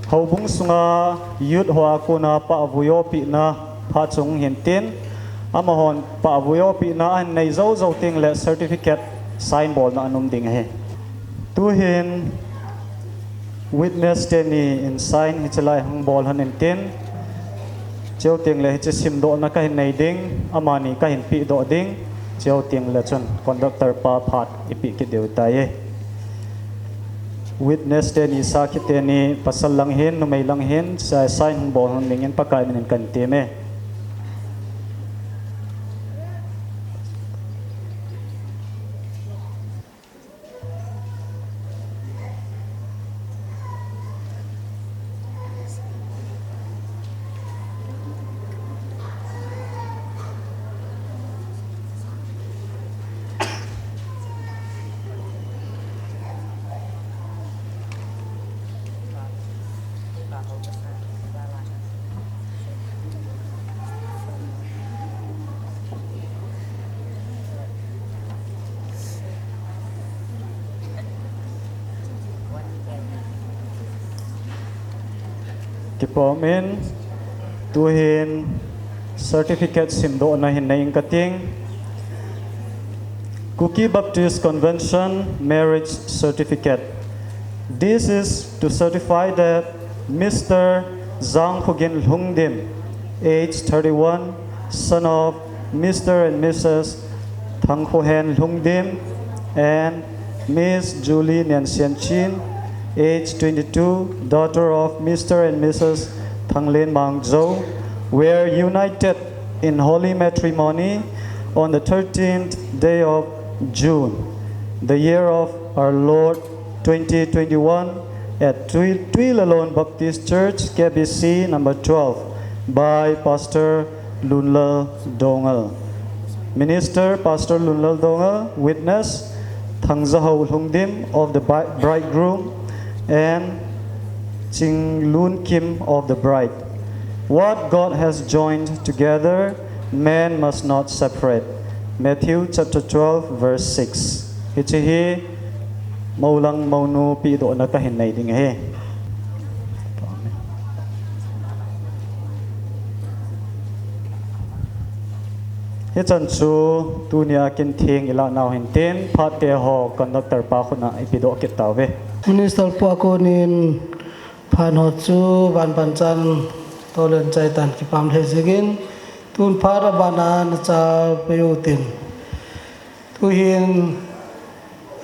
houbung sunga youth hoa kona pahvui opehna phat chu hung hintin, amahon pahvui opehna ahin nei joujou tengle certificate sign bolna ana um ding ahi. Tuhin witness teni in sign hiche lai hung bol lhon intin, chuteng le hiche simdohna kahin nei ding, amani kahin pehdoh ding, chuteng le chun conductor pa phat ipeh kit diu tai. Witness teni, sakhi teni, pasal lang hin, numei lang hin, sa-, sign hung bol lhon dingin Pakai minin kahin temme. Kipah umin, tuhin certificate simdohna hin nei inge kating. Kuki Baptist Convention marriage certificate. This is to certify that Mister Jangkhogin Lhungdim, age thirty-one, son of Mister and Missus Thangkhohen Lhungdim and Miss Julie Nensianchin, age twenty-two, daughter of Mister and Missus Thanglenmang Zou, were united in holy matrimony on the thirteenth day of June, the year of our Lord twenty twenty-one, at Tui-, Tuilalon Baptist Church, K B C number twelve, by Pastor Lunlal Doungel. Minister, Pastor Lunlal Doungel. Witness, Thangzahao Lhungdim of the bi-, bridegroom and Chinglun Kim of the bride. What God has joined together, man must not separate. Matthew chapter twelve, verse six. Hiche hi, moulang mounu pehdohna kahin nei ding ahi. Hichan chu tunia kin theng ilah nau hintin, phat teho conductor pa khut a ipedoh kit tauve. Minister pa konin phat ho chu vanpanchan tolen chaitan kipah lheh jingin, Tun phat abana nachapeh utin. Tuhin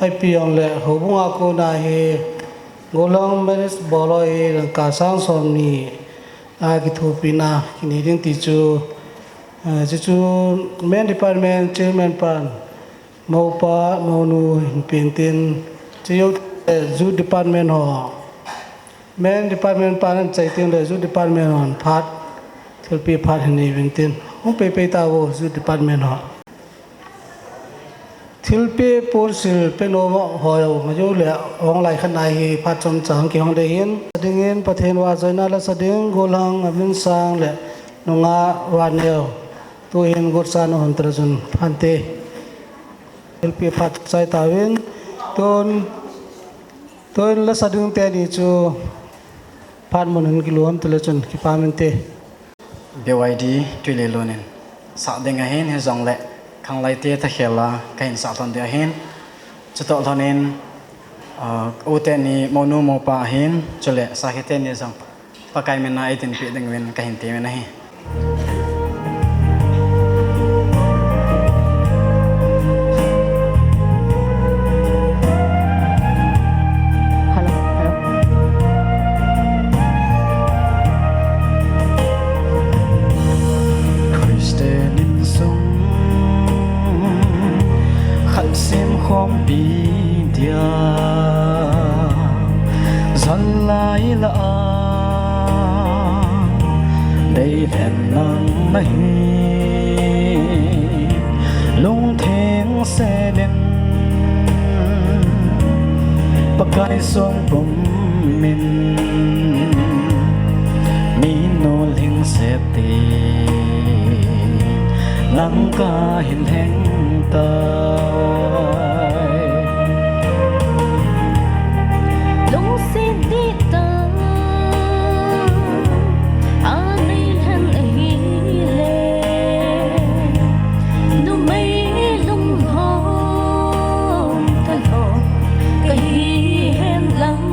ipi jongle houbunga kona hi Gollhang Marist Ball ho hi dangka sang somni a kithopina kinei ding ti chu, eh, chuchu Men Department Chairman pan mopa monu hin pen tin, chujou, eh, Youth Department ho, Men Department pan anchai teng le Youth Department hon phat, thilpeh phat hin nei uvin tin. Hung peipei tauvo Youth Department ho. Thilpeh ponsil penom ho jong, ajou le hung lai khat na hi phat chomcha kihong ding ahin. Adingin Pathen vahchoina lasa ding Gollhang Aminsang le nungah Vaneo. Tuhin gotsan ahung tah le chun phante. Thilpeh phat chai tauvin. Tun, tun lasa ding teni chu phat mun hin kilom tah le chun kipah inte. B Y D Tuilelun in sah ding ahin, hijongle khanglai te thakhel a kahin sah lhon ding ahin. Chutoh lhonin, ah, u teni monu mopa ahin, chule sakhi teni jong Pakai mina eitinpeh ding uvin kahin temin ahi. Hello, hello. Christian insung khat semkhompi dia, jalai la a dei lhen lang nahi, lungtheng selin Pakai songpum min, minu lhingset ti nang kahin lheng tai. Lungset dihtah a nei lheng ahile, numei lunglhom thalhom kahi hen lang,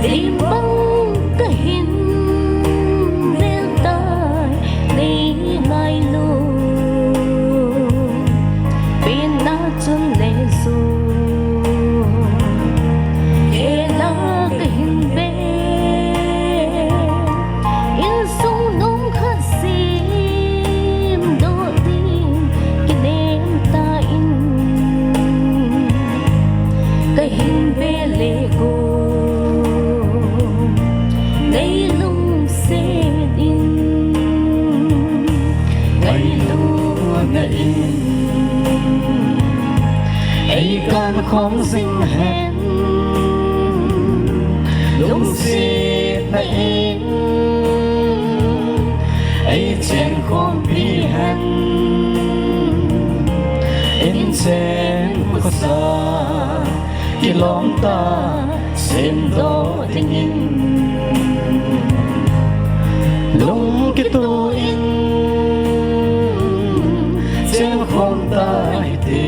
ipi bang kahin vel tai, nei ngailu pen a chun le jong, hela kahin ve. Insung nom khat semdoh ding kinem tan, kahin ve le go, nei lungset in, ngailutna in eikankhom jing hen, lungsetna in eichen khompi hen, inchen khosa kilom tah semdoh dingin lung kituh in chenkhom tahite.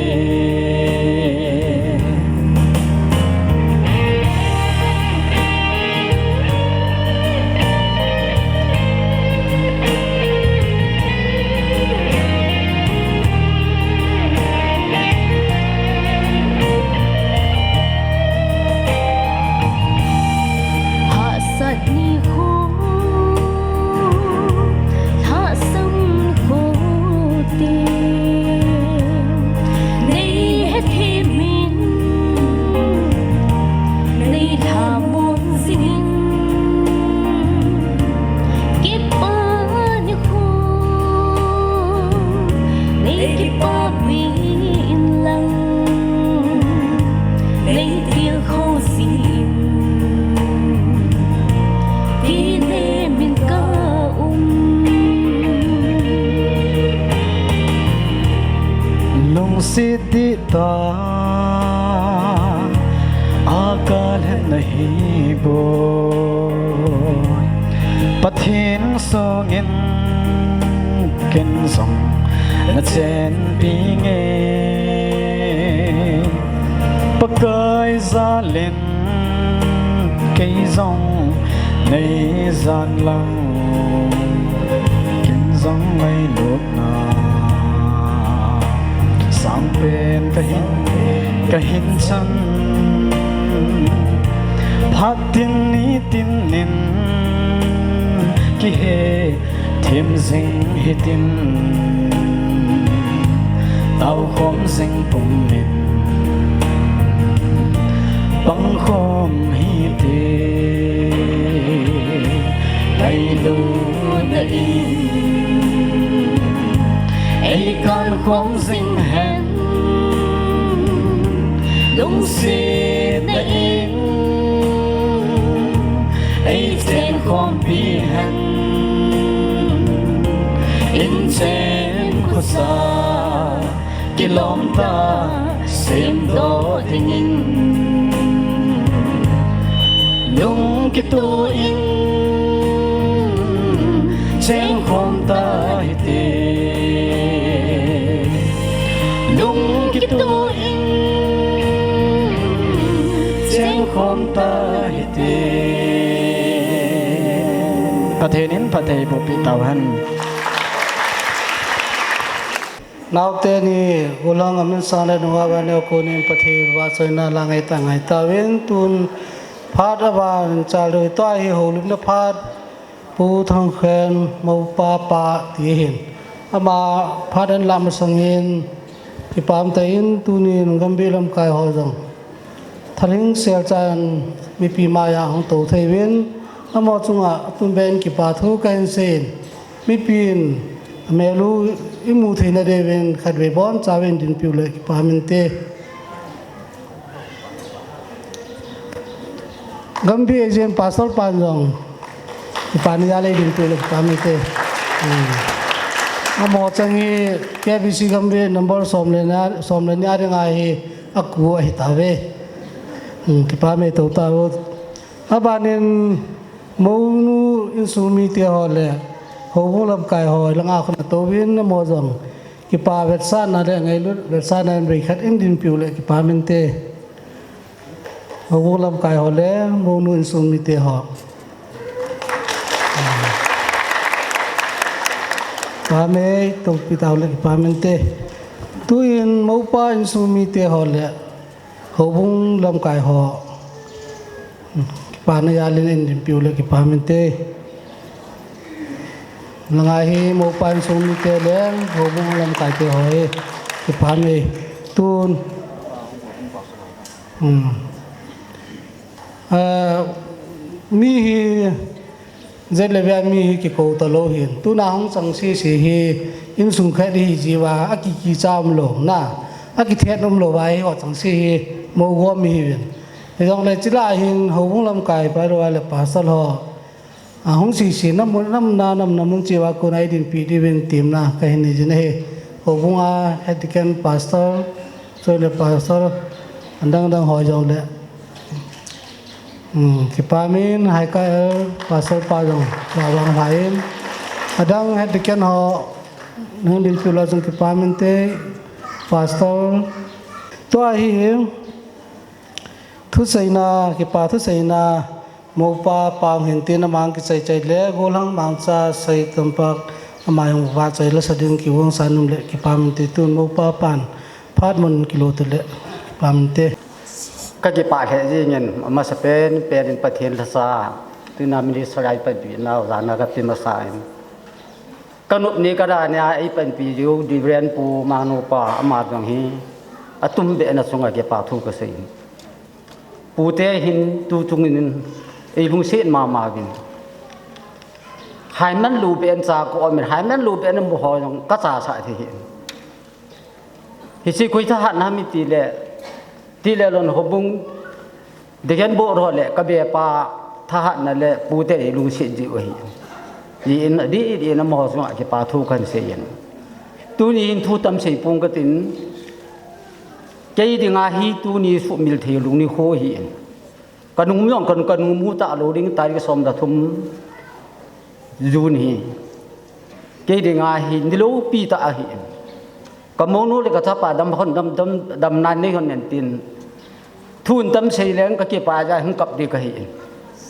Hahsat nikho, lhasam nikho te, nei hethem in, nei lhamon jing in, kipa nikho, nei kipapi in lang, nei tilkhou jing in, kinem in ka um. Lungset dihtah a kalhen nahi boi, Pathen songin ken jong nachenpi nge. Pakai jalin kei jong nei jan lang, Sang ngailutna sangpen kahin, kahin chan. Phat tin ni tin in kihe thim jing hitin, tao khom jing pum in pang khom hite. Ngailutna in ei kan khom jing hen, lungsetna in ei chen khompi hen, inchen khosa kilom tah semdoh dingin, lung kituh in chengkhom ta hite. Lung kituh in chengkhom ta hite. Pathen in phatthei bohpi tauhen. Naote ni, Gulang Aminsang le nungah Vaneo Kunin Pathen vahchoina la ngaitah ngaitauvin, tun phat aban chal deu tua hi houlimna phat, Pu Thangkhen Moupa pa ti ahin. Ama phat ahin lah masangin, kipah tah in tunin Gambih lamkai ho jong thalhing selchan mipi maiya hung tou thei uvin, amaho chunga atum ben kipa thu kahin seiyin, mipin amel u imu theina diuvin khatvei bonchauvin dinpiu le kipah inte. Gambih Agent Pastor pan jong kipana jal in dinpiu le kipah inte. Hmm. Amaho chang hi K B C Gambih number som le ni, som le ni a dinga hi aku ahitauve. Hmm, kipah mei tou tauve. Abanin Mounu insung mite ho le Houbung lamkai ho langa khun atouvin, amaho jong kipa vetsahna le ngailut vetsahna in veikhat in dinpiu le kipah inte. Houbung lamkai ho le Mounu insung mite ho. Kipah mei tou pi tau le kipah inte. Tuin Moupa insung mite ho le Houbung lamkai ho kipana jal in dinpiu le kipah inte. Langa hi Moupa insung mite le Houbung lamkai te ho hi kipah mei tun. Hmm. Ah, mi hi jet le via mi hi kikou talou hin. Tuna hung chang sese hi insung khat hi jiuva, akikicha umlou na, akithet umlou va hi ho chang se hi mou gom mi hiuvin. Hijongle chule hin Houbung lamkai pa lou le pastor ho, ahung sese na mun, nam na, nam na mun cheh uva kona idinpi diuvin temna kahin nei jin ahi. Houbung a head deacon pastor, chule pastor adang dang ho jongle. Hmm, kipah in, Haika el pastor pa jong, la vang lai in. Adang head deacon ho, nang dinpiu la jong kipah inte, pastor. Tua hi, thuseina, kipa thuseina, Moupa pa hin tin amang kichai chai le, gollhang mangcha sei tampak, ama jong vahchoi lasa ding kigong san um le kipah inte tun Moupa pan, phat mun kilo tile, kipah inte. Kakipah lheh jingin, amasapen, pen in Pathen lhasa, tuna minister a ipanpi nau jana kape masa in. Kanop ni kada nia ipanpi jiu, Reverend Pu Mangnu pa, ama jong hi, atumbeh na chunga kipa thu kasei in. Pute hin tu chungin, eilungset mama uvin. Haiman lou beh in cha ka um in, haiman lou beh in amaho jong kacha sah thei hin. Hiche koi thahatna ham itile, tile lon Houbung, Deacon Board ho le, kabepa thahatna le, pute lungset jiu ahi. Di in, di, di in amaho chunga kipa thu kahin seiyin. Tuni hin thu tam sei pong katin, kei dinga hi tuni sumil thei lungni ho hi in. Kanung jong, kanu, kanu mu talou ding, tarik som le thum June hi. Kei dinga hi niloupi tah ahi. Kamounu le kachapa dam hon dam, dam, damna nei hon nen tin. Thu in tam sei leng kakipah jeh in kap ding kahi.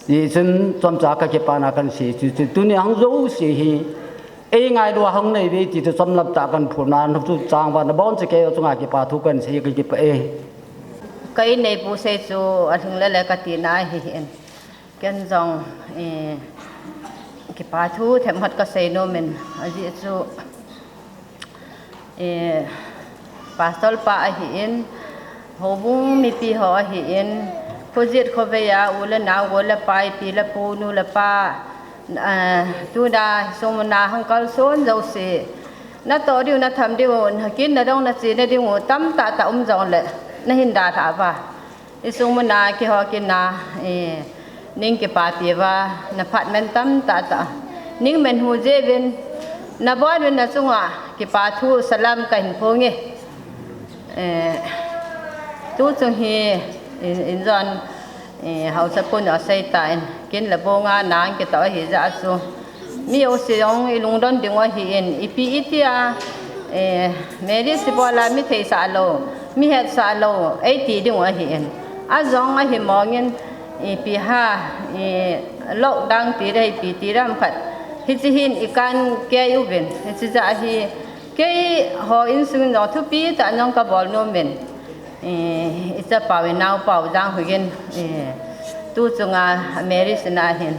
Hichun chomcha kakipana kahin sei chu, chu, tuni hung jouse hi. Ei ngailu a hung nei ve ti chu chomlam tah kahin phon na, chu chang uva nabonchauva kei chunga kipa thu kahin sei, ka kipah e. Ka inneipu sei chu alhing lele kati na ahi in. Ken jong, eh, kipa thu themkhat kasei nom in, ajeh chu, eh, Pastor pa ahi in, houbung mipi ho ahi in, khojet khovei a u le nao, u le pai, pi le pu, nu le pa, eh, tuna sung muna hung kalson jouse, natoh diu, natham diu, nakin nadong nachena diu tamtah tah um jongle nahin dalhah uva. Isung muna kihou kit na, eh, ning kipapi uva, naphat man tamtah tah. Ning man hu jeh uvin, nabon uvin nachunga kipa thu salam kahin phong e. Eh, tuchung hi, in, in jong, eh, haosapu in asei tan, kin le bong a nang kitoh ahi jeh chun. Mi jouse jong ilungdon diu ahi in, ipi iti a, eh, Mary Sibol a mi theisah lou, mi hetsah lou, eiti diu ahi in. Ajong ahi mong in, ipi ham, i lockdown ti ding, ipi ti ding ham khat. Hiche hin ikan kei uvin, hiche jeh a hi, keiho insung in jong thupi tah in jong kabol nom in. Eh, ichapau inaopau Janghuigin, eh, tuchunga Mary sina hin.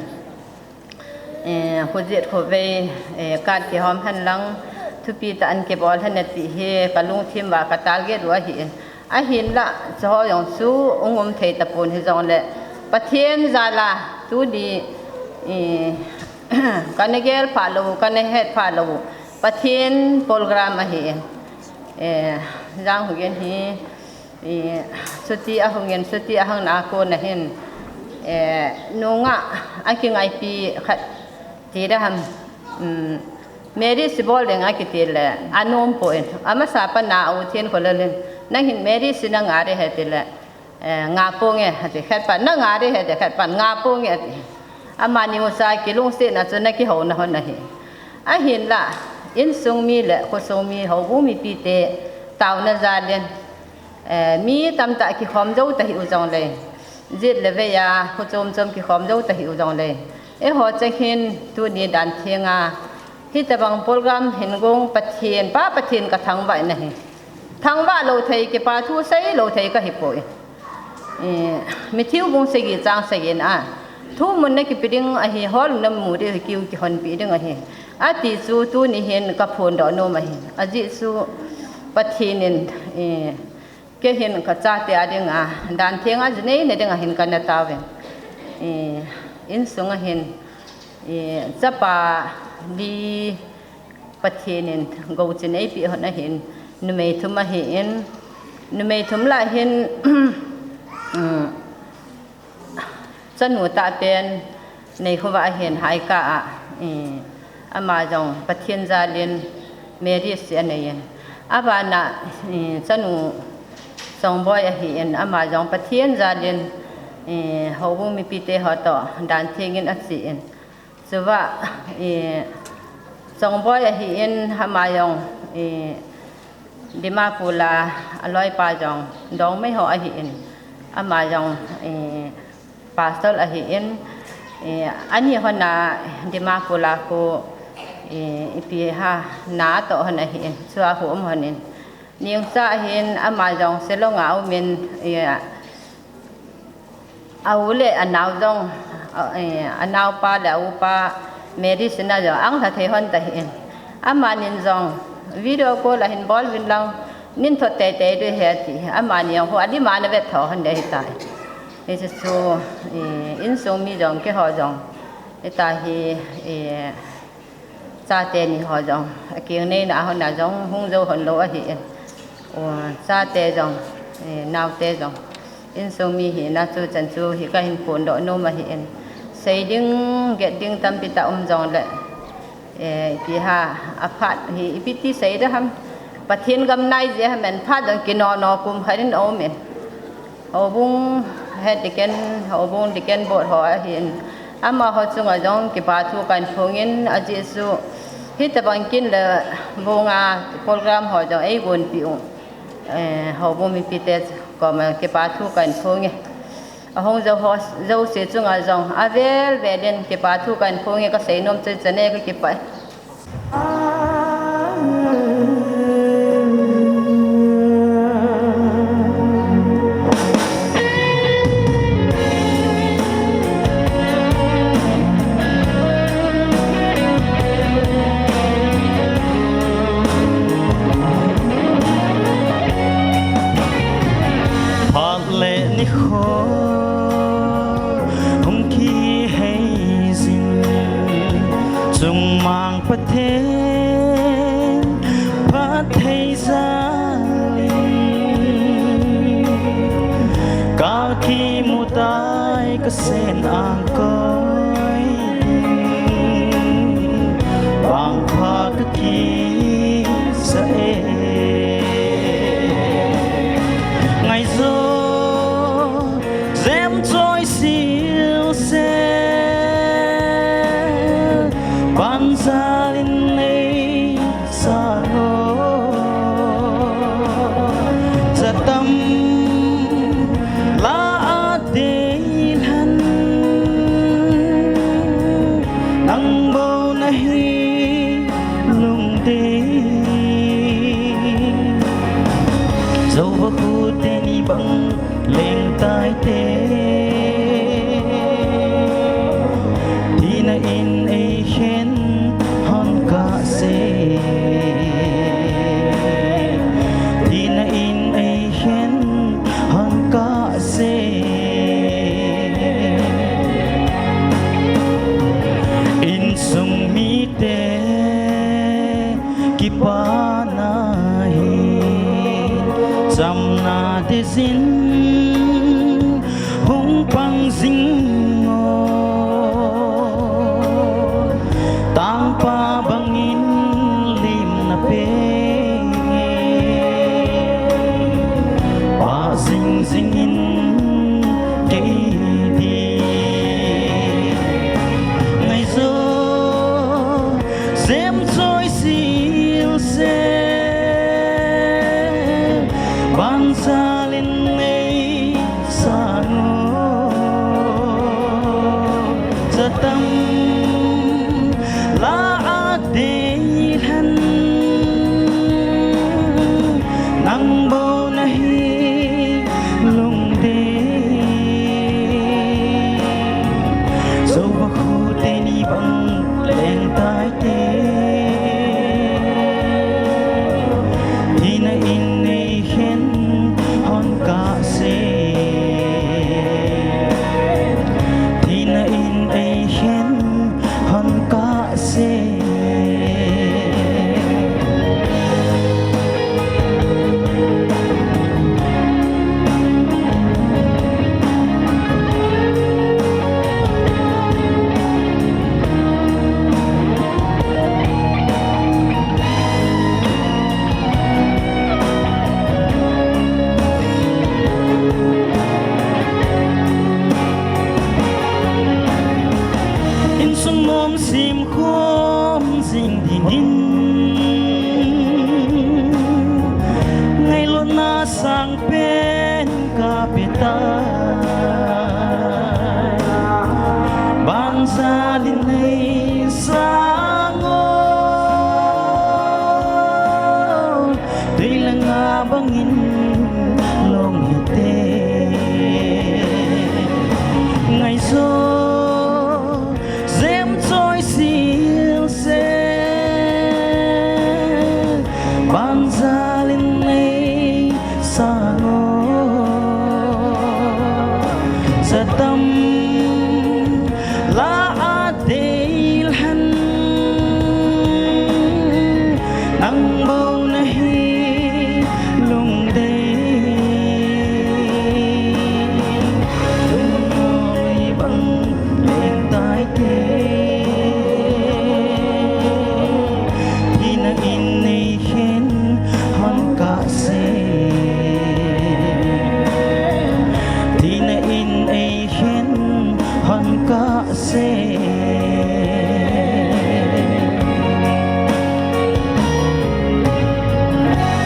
Eh, khojet khovei, eh, card kihom hen lang, thupi tah in kibol hen nati hi, kalungthim uva ka target u ahi in. Ahinlah, chuho jong chu hung um thei tapon hijongle, Pathen jal a, tuni, eh, kana gel pha lou, kana het pha lou, Pathen program ahi in. Eh, Janghuigin hi, eh, chuti ahung in, chuti ahung na a kon ahin, eh, nungah akingaipi khat ti ding ham, um, Mary Sibol ding akiti le, anom poi, amasa pa na u Thenkhol in, nang hin Mary si na nga ding ahi ti le, eh, nga ponge, ati khat pan, na nga ding ahi ti khat pan, nga ponge ati. Amani usa kilungsetna chu na kihou na hon ahi. Ahinlah, insung mi le, khosung mi, houbung mipi te, taona jal in, eh, mi tamtah kikhom jou ta hih u jongle, jet le vei a, khochom chom kikhom jou ta hih u jongle, eiho cheng hin tuni dan theng a, hitabang program hin gong Pathen, Pa Pathen ka thangvah in ahi. Thangvah lou thei, kipa thu sei lou thei kahi poi. Eh, Matthew bung sagi chang sagi na a, thumun na kipe ding ahi, hol na mu ding ahi, kiu kihonpi ding ahi, ati chu tuni hin ka phondoh nom ahi. Ajeh chu Pathen in, eh, kei hin ka chate a dinga, dan theng a jinei na dinga hin kana taovin. Eh, insung a hin, eh, chapa li Pathen in gouchin eipeh hon ahin, numei thum ahin, numei thum lah hin, um, chanu tah pen Neikhovah ahin, Haika a, eh, ama jong Pathen jal in marriage anei in. Abana, eh, chanu Chongboi ahin, ama jong Pathen jal in, eh, houbung mipi te ho toh dan theng in ache in. Chua, eh, Chongboi ahin, ama jong, eh, Dimapur a aloipa jong Dongmei ho ahin, ama jong, eh, pastor ahin, eh, ani hon a Dimapur a khu, eh, ipi ham, na toh hon ahin, chua khu um hon in. Ningcha hin ama jong Shillong a um in, eh, a u le anao jong, a, eh, anaopa le a upa Mary sina jong ahin lha thei hon ta hin. Amanin jong video call ahin bol uvin lang, nin thot teitei ding ahi ati. Amani jong khu adim a ana vet tho hon ding ahitai. Hiche chu, eh, insung mi jong keiho jong, hitia hi, eh, chate ni ho jong, akeng neina a hon a jong hung jou hon lou ahin. U, chate jong, eh, naote jong, insung mi hina chu chan chu hi kahin phondoh nom ahin. Sei ding, get ding tampi tah um jongle, eh, ipi ham, aphat hi ipi ti sei ding ham. Pathen gam nai jeh ham, aphat jong kinoh noh kum khat in aum in. Houbung het deacon, houbung deacon board ho ahin, amaho chunga jong kipa thu kahin phong in, ajeh chu hitabang kin le bong a program ho jong eigonpeh u, eh, houbung mipite koma kipa thu kahin phong e. Ahung jou ho jouse chunga jong avel vel in kipa thu kahin phong e, kasei nom chu hiche nei, kakipah e. Kho hung kihei jin, chungmang Pathen phatthei jal in, ka kimu tai ka sen ang koi ding, bang pha ka kisa e. Ngai zo jem choi sil sel, ban jal in nei sang o. Jatam la a dei lhan, nang bou na hi lungdei. Zo va khu teni bang leng tai te, thina in ei khen hon ka se. Thina in ei khen hon ka se. Insung mite kipana hi chamna dei jin hung pang jing o. Tangpa bangin limna pe, pa jing jing in kei ding. Ngai zo jem choi sil sel, ban jal in nei sang o. Jatam la a dei lhan, nang bou na hi lungdei. Zo va khu teni bang leng tai te, thina in ei khen hon ka se. Thina in ei khen hon ka se. Insung mom sim khom jing ding in, ngailutna sang pen ka pe tai. Ban jal in nei sang o, tui langa bangin long hite. Ngai zo jem choi sil sel, ban jal in nei sang o. Jatam la a dei lhan, nang bou na hi lungdei. Lungdei bang leng tai te, thina in nei khen hon ka se. Thina in ei khen hon ka se.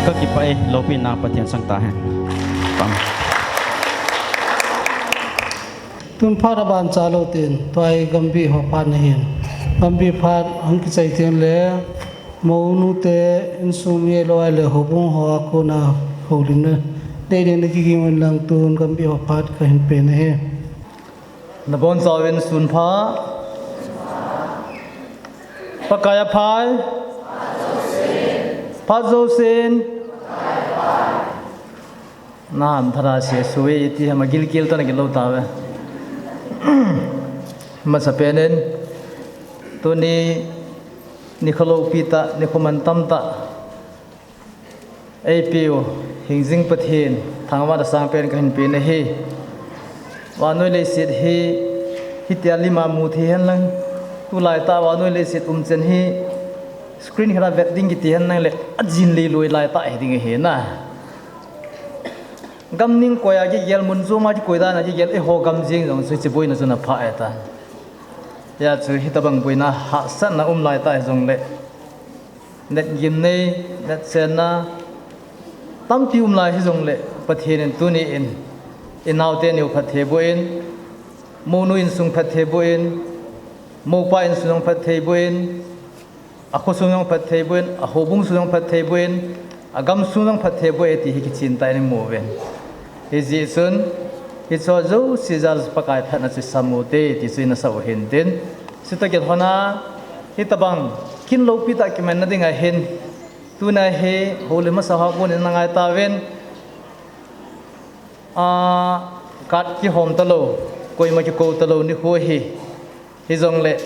Ka kipah e, loupina Pathen sang ta hen. Pang. Tun phat a ban cha lou tin, tua hi Gambih ho phat na hin. Gambih phat hung kichai teng le, mounu te, insung mi lou ahile, houbung ho a kona houlimna nei ding na kiging un lang tun Gambih ho phat ka hin pe na hi. Na bonchauvin sun pha. Pakai a phai. Phat jousen. Nahan thara se suwe iti hama gilgil tana gilou tave. Masapen in, tuni nikho loupi tah, nikho mantam tah eipiu hingjing Pathen thangvahna sangpen kahin pe nahi. Vannoi leiset hi, hitia lima mu thei henlang, tulai tah vannoi leiset umchan hi screen khela vet ding kiti henlang le, ajin lei loi lai tah hi ding ahi na. Gam ning koiya kigel, mun choma kikoi dana kigel, eiho gam jeng jong chu hiche boina chu ana pha e ta. Hijeh chun hitabang boina hahsatna um lai tah hijongle, netgimnei, netchenna tampi um lai hijongle, Pathen in tuni in, inaote niu phatthei boh in, mounu insung phatthei boh in, moupa insung jong phatthei boh in, akhosung jong phatthei boh in, ahoubung sung jong phatthei boh in, agam sung jong phatthei boh e ti hi kichen tah in imu uvin. Hijeh chun, hicheho jouse jal Pakai phatna chu isam ute ti chu ina sah u hintin. Chutoh kilhona, hitabang kin loupi tah kimanna dinga hin, tuna hi houlim masa ho kon in ana ngai tauvin, a, card kihom talou, koima kikou talou nikho hi, hijongle,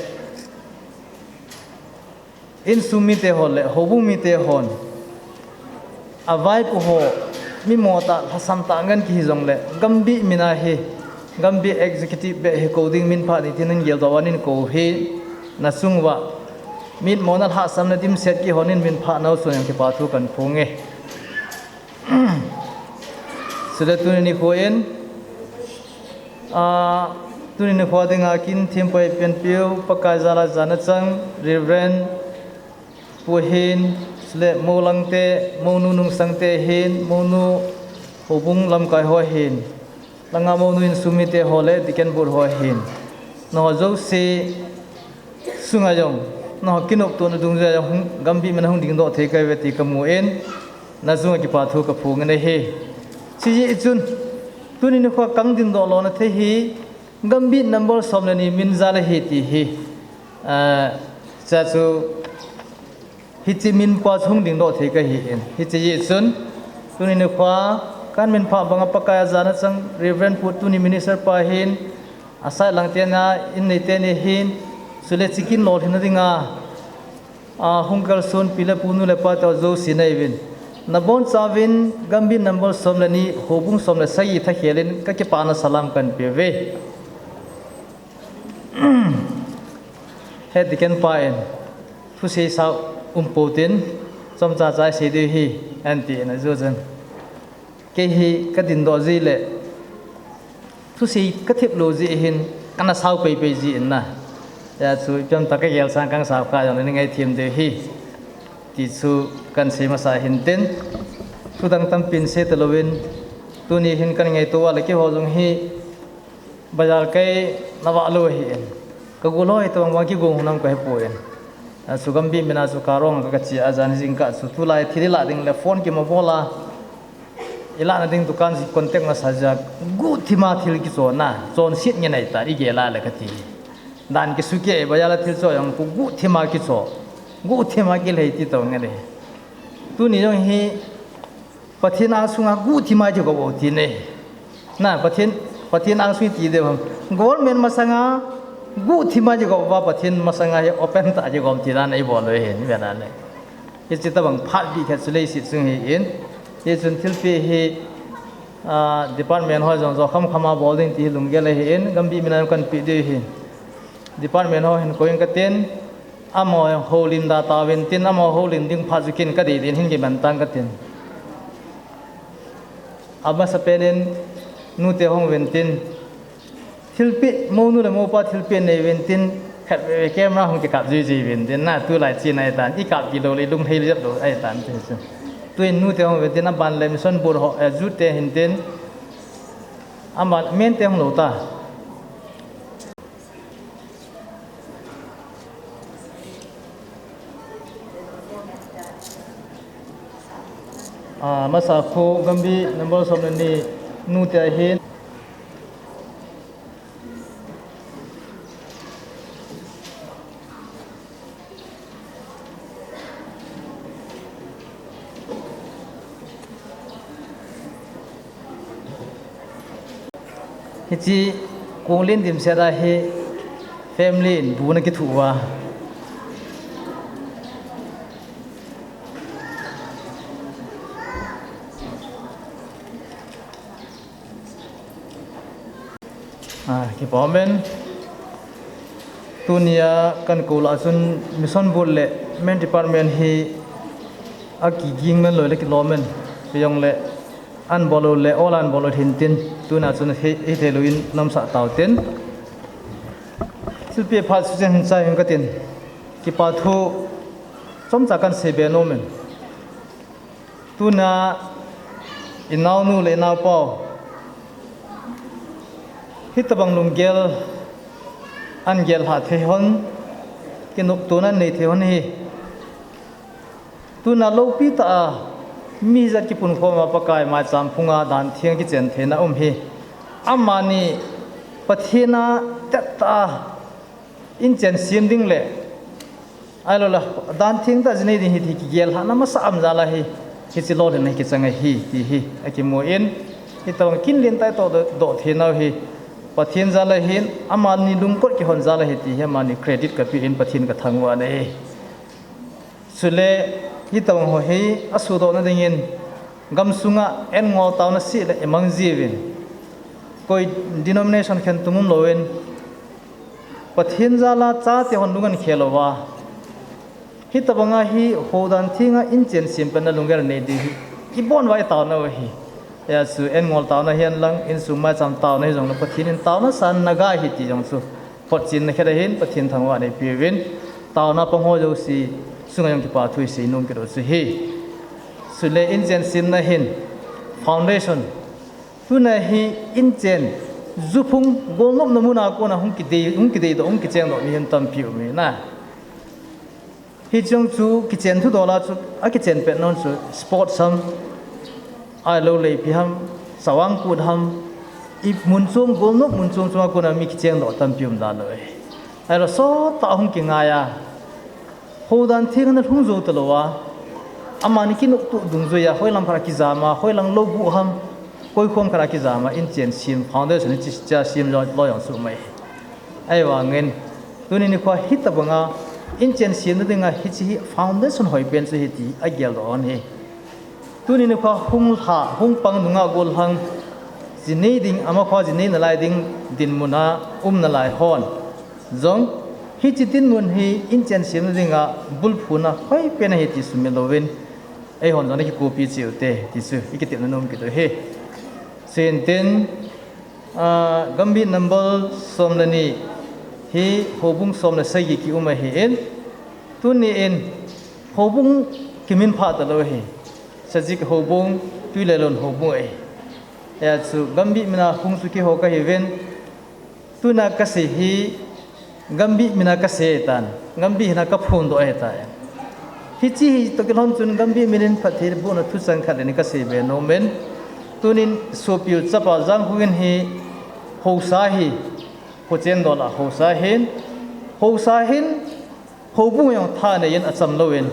insung mite ho le houbung mite hon, avaipo ho, mi motah lhasam tah ngen kihi jongle, gambih mina hi, gambih executive beh hi kou ding minpha ni tin nahin geldoh uva nahin kou hi, nachung uva mitmona lhahsamna dimset kihon in minpha nau sun jong kipa thu kahin phong e. Chule tuni nikho in, a, tuni nikho dinga kin thempu eipen piu, Pakai jal a jana chang, Reverend Pu hin, chule moulangte, mounu nungsangte hin, mounu houbung lamkai ho hin, langa mounu insung mite ho le Deacon Board ho hin, nangho jouse sunga jong, nangho kinoptona dungjuia jong hung, gambih mina hung dingdoh thei kahiuve ti kamu in, nachunga kipa thu kaphong in ahi. Hijeh chun, tuni nikho kahung dingdoh lona thei hi, gambih number som le ni min jal ahi ti hi, a, cha chu, hiche min pa chu hung dingdoh thei kahi in. Hiche jeh chun, tuni nikho, kahin minphah banga Pakai a jana chang Reverend Pu tuni minister pa hin, aside lang teni a, in nei teni hin, chule hiche kin lolhinna dinga, a, hung kalson pi le pu nu le pa te jouse nahiuvin, nabonchauvin gambih number som le ni, houbung som le sagi thakhel in kakipana salam kahin pe uve. Head Deacon pa in, thusei sa um pou tin, chomcha cha isei diu ahi, ahin ti in ajo chun, kei hi kadindoh jeh le, thusei kathep lou jeh hin, kana sao peipei jeh in na. Hijeh chun ipi ham tah kagel sang kahung sao kha jongle nei ngaithem diu ahi, ti chu kahin sei masa hintin. Thudang tampin sei talouvin, tuni hin kahin ngaito uva le keiho jong hi, bazar kai navah lou ahi in. Kagol ho hi tobang bang kigong hon ham kahepoi. Achu gambih mina chu car hong a kache a, jan jingkah chu tulai thil ilah ding le phone kimabol a, ilahna ding dukan chu contact masa jeh a, guhthima thil kichona, chonset ngen ahitai, igel a le kati. Dan kisukeh e, bazar a thil cho jong khu guhthima kicho, guhthima kilhei ti tobang ngen ahi. Tuni jong hi, Pathen angsunga guhthima kigop u ti ne. Na, Pathen, Pathen angsunga ti diu ham. Government masanga guhthima kigop uva Pathen masanga hi open tah a kigom ti dan eibol u ahi, ivet a le. Hiche tobang phat bih khat chu leiset sung hi in. Hichun thilpeh hi, a, department ho jong jo khamkham a bol ding ti hi lunggel ahi in, gambih mina kahin pe diu ahi. Department ho hin koi inge katin, amaho houlim da tauvin tin, amaho houlim ding phat chu ken kadei din hin kiman tange katin. Amasapen in nute hung uvin tin, thilpeh, mounu le moupa thilpeh nei uvin tin, khatvei camera hung kikap juijui uvin tin, na tulai chena ahitan, ikap kit lou le lunghei jep lou ahitan tin chu. Tuin nute hung uvin tin, aban le mission board ho, eh, youth te hin tin, aban men te hung lou ta. A, masa khu gambih number som le ni nute ahin. Hiche kong len dimset a hi family in bu ana kithu uva. Ah, kipa umin. Tunia kan kou lah chun mission board le men department hi akiging men loi le kilom in. Hijongle an bol lou le, ol an bol lou hin tin. Tuna chun hi, hithei lou in namsah tau tin. Thilpeh phat suchen hin chai hin katin. Kipa thu chomcha kan seibe nom in. Tuna inaonu le inaopau, hitobang lunggel an gel lhah thei hon, kinoptona an nei thei hon hi. Tuna loupi tah a mi ijat kipunkhom a Pakai maicham phunga dan theng kichen theina um hi, amani Pathen a tettah a inchen sem ding le, ahiloule dan theng tah ji nei ding hi, hi kigel lhahna masa um jal a hi, hiche lolhinna hi kichang ahi ti hi akimu in, hitobang kin lentah a itoh doh, doh theinau hi Pathen jal ahin, amani lungkot kihon jal ahi ti hi amani credit kape in Pathen kathangvah in ahi. Chule hitobang ho hi asuhdohna dingin gamsunga an ngol taona seh le imang jiuvin, koi denomination khentum umlouvin, Pathen jal a chate hon lung an khel uva, hitobanga hi houdan thenga inchen sem penna lunggel nei ding hi ibon uva itaonau ahi. Hijeh chun an ngol taona hihen lang, insung maicham taona hijongle Pathen in taona san naga ahi ti jong chu photchenna khat ahin Pathen thangvahna ipeuvin, taona pang ho jouse chunga jong kipa thu isei nom kit u chu ahi. Chule inchen semna hin foundation, tuna hi inchen juphung golnopna muna kona hung kidei, hung kideidoh, hung kichengdoh mi hin tampi um ahi na. Hiche jong chu kichen thudol a chu akichen petna chu sports ham, ahiloule ipi ham, chavang kut ham, imun chom, golnop mun chom chom a kona mi kichengdoh tampi um dalou ahi. Ahilou sottah hung kingai a, houdan theng ana lhung jou talouva, amani kinoptoh dungjuia hoilam khat a kijam a, hoilang lou buh ham, koikhom khat a kijam a inchen sem foundation hiche, hichea sem loi, loi jong chu um ahi. Ahivangin tuni nikhoa hitobanga inchen semna dinga hiche hi foundation hoipen chu ahi ti ageldoh hon ahi. Tuni nikhoa hung lha, hung pang nunga gollhang ji nei ding, amakhoa ji nei nalai ding dinmuna um nalai hon jong hiche dinmun hi inchen semna dinga bulphuna hoipen ahi ti sumil louvin, eihon jong ana kikopi cheh ute ti chu ikitepna nom kit u ahi. Chuin tin, ah, gambih number som le ni hi houbung som le sagi kium ahin, tuni in houbung kiminphah talou ahi. Sajik houbung, Tuilelon houbung ahi. Hijeh chun gambih mina hung chu keiho kahiuvin, tuna kasei hi gambih mina kasei tan, gambih hina kaphondoh ahitai. Hiche hi toh kilhon chun gambih minin phatthei bohna thuchang khat le ni kaseibe nom in, tunin sopiu chapa Jangkhongin hi haosa hi, khochen dol a haosa hin, haosa hin, houbung jong thanei in acham louvin,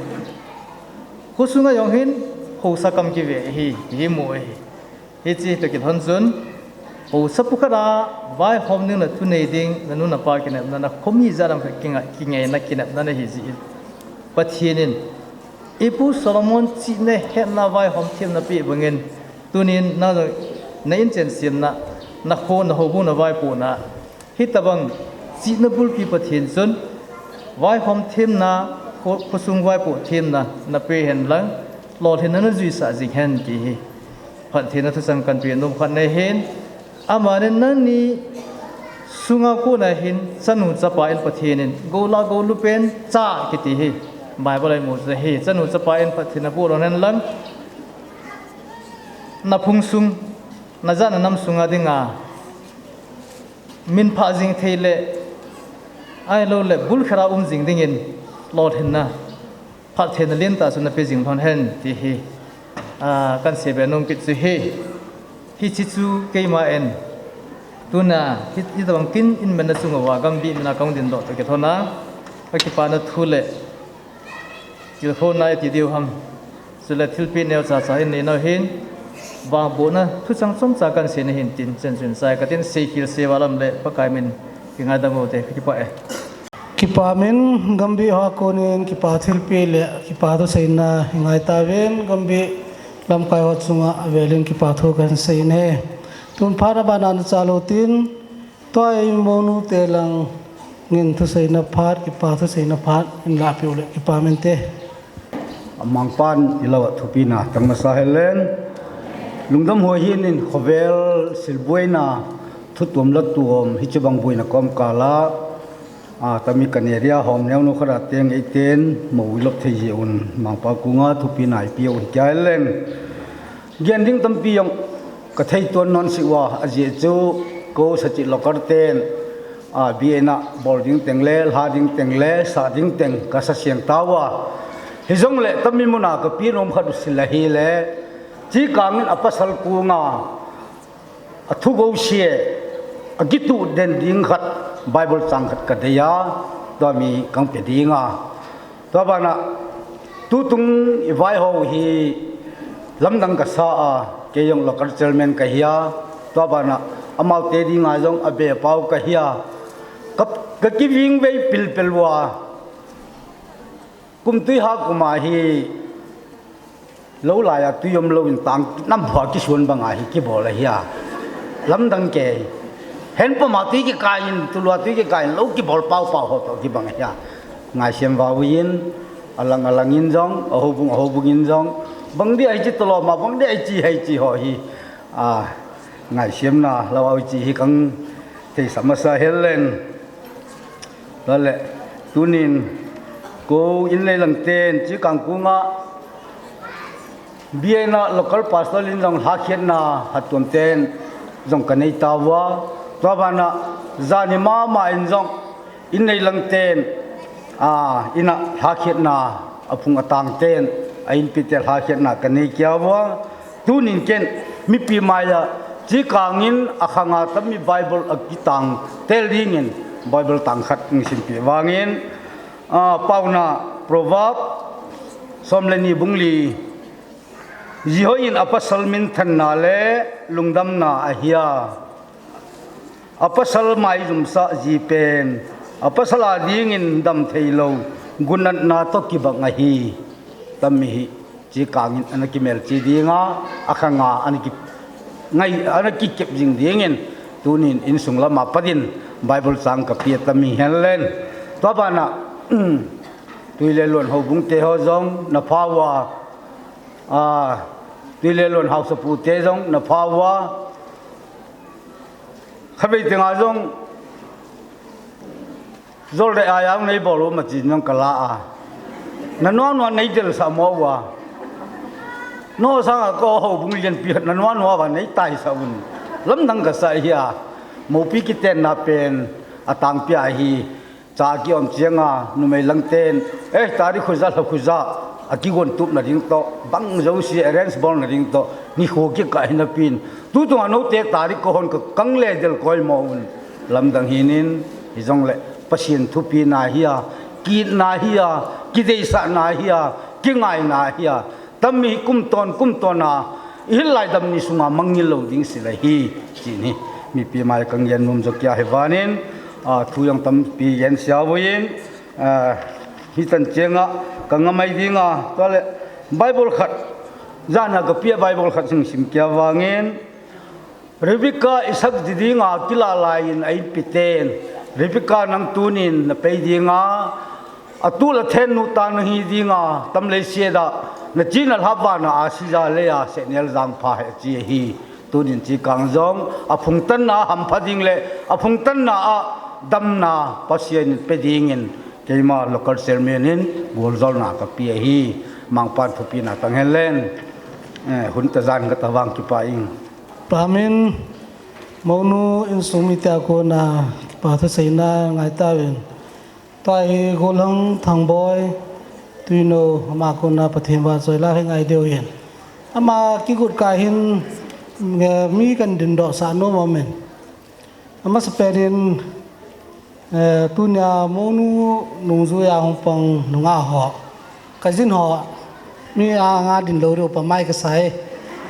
khosunga jong hin haosa kam kive ahi, hi mu ahi. Hiche toh kilhon chun, haosa pu khat a vaihom ding le thunei ding, nanu napa kinepna, nakhomi jat lam khat kinga, kingaina kinepna nahi jeh in, Pathen in ipu Solomon chihna hetna vaihom themna peh bangin, tunin nang jong na inchen semna, nakho, nahoubung navaipohna, hitobang chihna bulpi Pathen chun vaihom themna, kho, khosung vaipoh themna napeh hen lang, lolhinna najuisah jing hen ti hi phattheina thuchang kanpe nom khat nahin, amanin nangni sunga kona hin chanu chapa in Pathen in gou lah gou lupen cha kiti hi Bible a imu chu ahi. Chanu chapa in phatthei naboh lhon hen lang, naphung sung, najat nanam sunga dinga minphah jing thei le, ahiloule bulkhat a um jing dingin lolhinna, phattheina lentah chu nape jing lhon hen ti hi, ah, kan seibe nom kit chu ahi. Hiche chu keima in tuna hi, hitobang kin in manna chunguva gambih mina kahung dindoh toh kilhona, kakipana thu le tilkhouna iti diu ham, chule thilpeh neocha cha in neinau hin, Vangbohna thuchang chomcha kahin seina ahin tin, chenchun chai katin, seikhel seiva lam le Pakai min kingaidam ute, kakipah e. Kipa min, Gambih ho a konin kipa thilpeh le kipa thuseina i ngai tauvin, Gambih lamkai ho chunga avelin kipa thu kahin seina ahi. Tun phat abana nachal utin, tua i mounu te langin thuseina phat, kipa thuseina phat in lahpeh u le kipa min te. Amangpan ilou a thupina tang masa hen. Lungdam huai hin in khovel silbuaina thutuam latuam hiche bang buaina kom kala, a, tami kan area hom neo no khat a teng eiten mo ilop thei jeh un mangpa kunga thupina ipeh u hi kia hen. Gen ding tampi jong ka thei tuan non si uva, ajeh chu ko Sachit Local ten, a, biena bol ding teng le, lha ding teng le, sa ding teng ka sa siang tauva. Hijongle tami muna ka pi nom khat u sila hile, chikangin a pasal kunga, a thu go sia, a kituh den ding khat, Bible chang khat ka deiya, tua mi kang pe dinga. Tua bana, tutung i vai ho hi lamdang ka sa a, kei jong local chairman ka hia, tua bana, amaute dinga jong a be pau ka hia, ka, ka kiving vei pilpel uva, kum tui ha kuma hi, lo laiya tui um lou in tang nam hua kisuan banga hi kibol ahia. Lamdang kei. Hen pama tui kikai in, tulua tui kikai in, lo kibol pau pau ho to kibang ahia. Ngaisem vau in, alang alang in jong, ahoubung, ahoubung in jong. Bang di ai chi tolo ma, bang di ai chi hai chi ho hi. A, ngaisem na, lo au chi hi kang thei sa masa helen. Lale, tunin, ko in lei lang ten, chi kang kunga, biena local pastor in jong lhakhiatna hatuam ten jong ka nei tauva. Tua bana jani mama in jong in nei lang ten, a, ina lhakhiatna a phung a tang ten, a inpi te lhakhiatna ka nei kia uva. Tunin ken mipi maiya chi kangin a khanga tami Bible a kitang tel dingin Bible tang khat in simpi vangin, a, pauna Proverb som le ni bung li, Jihoi in a pasal minthanna le lungdamna ahia. A pasal maijumsah ji pen, a pasal a dingin dam thei lou, gunatna to kibang ahi. Tami hi, chi kangin ana kimel chi dinga, a khanga ana ki, ngai, ana kikep jing dingin, tunin insung lama patin Bible chang ka pia tami hen len. Tua bana, Tuilelon houbung te ho jong, na phawa, a, Tuilelon hausapu te jong, na phawa, khavei tenga jong, jol de a jong nei bol u ma chin jong ka la a. Na nua nua nei del sa mo uva. No sanga ko houbung lian pi na nua nua va nei tai sa un. Lamdang ka sa hia. Mopi kiten na pen a tang pia hi. Cha kiom chianga, numei lang ten, eh, tari khuja, lha khuja, a kigon tup na ding to, bang jo si arrange bol na ding to, ni kho ki ka hina pin. Tutung a no te tari ko hon ka kang le del koi mo un. Lamdang hinin, hi jong le, Pasian thupi na hia, ki na hia, ki deisa na hia, ki ngai na hia, Tami kum ton, kum ton a, i hil lai dam ni sunga mangngil lou ding si lai hi, chi ni. Mipi mai kang gen nom jo kia hi vanin, a, thu jong tampi gen sia vuin, a, hi tan chenga, ka nga mai dinga, tua le, Bible khat, jana ka pia Bible khat sing sim kia vangin, Rebecca Isaac ji dinga kila laiyin a inpi ten, Rebecca nang tunin na pei dinga, a tul a then nu ta na hi dinga, tam lei sia da, na chi na lhap vana a si ja lei a, se nel jang pha he chi hi, tunin chi kang jong, a phung tan na ham pha ding le, a phung tan na a dam na, Pasian in pe dingin, keima local chairman in, gol jol na ka pia hi, mangpan thupi na tang hen len, eh, hun ta jan ka ta vang kipa ing. Pamin, mounu insung mite a kona kipa thuseina ngai tauvin. Tua hi Golhang Thangboi, Tuinou, ama kona Pathen vahchoi la hi ngai diu hin. Ama kigot kah hin, eh, mi kan dindoh sah nom aum in. Amasapen in, Eh, tunia mounu nungjui a hung pang nungah ho. Ka jin ho, mi a nga din lou diu pa mai ka sa e.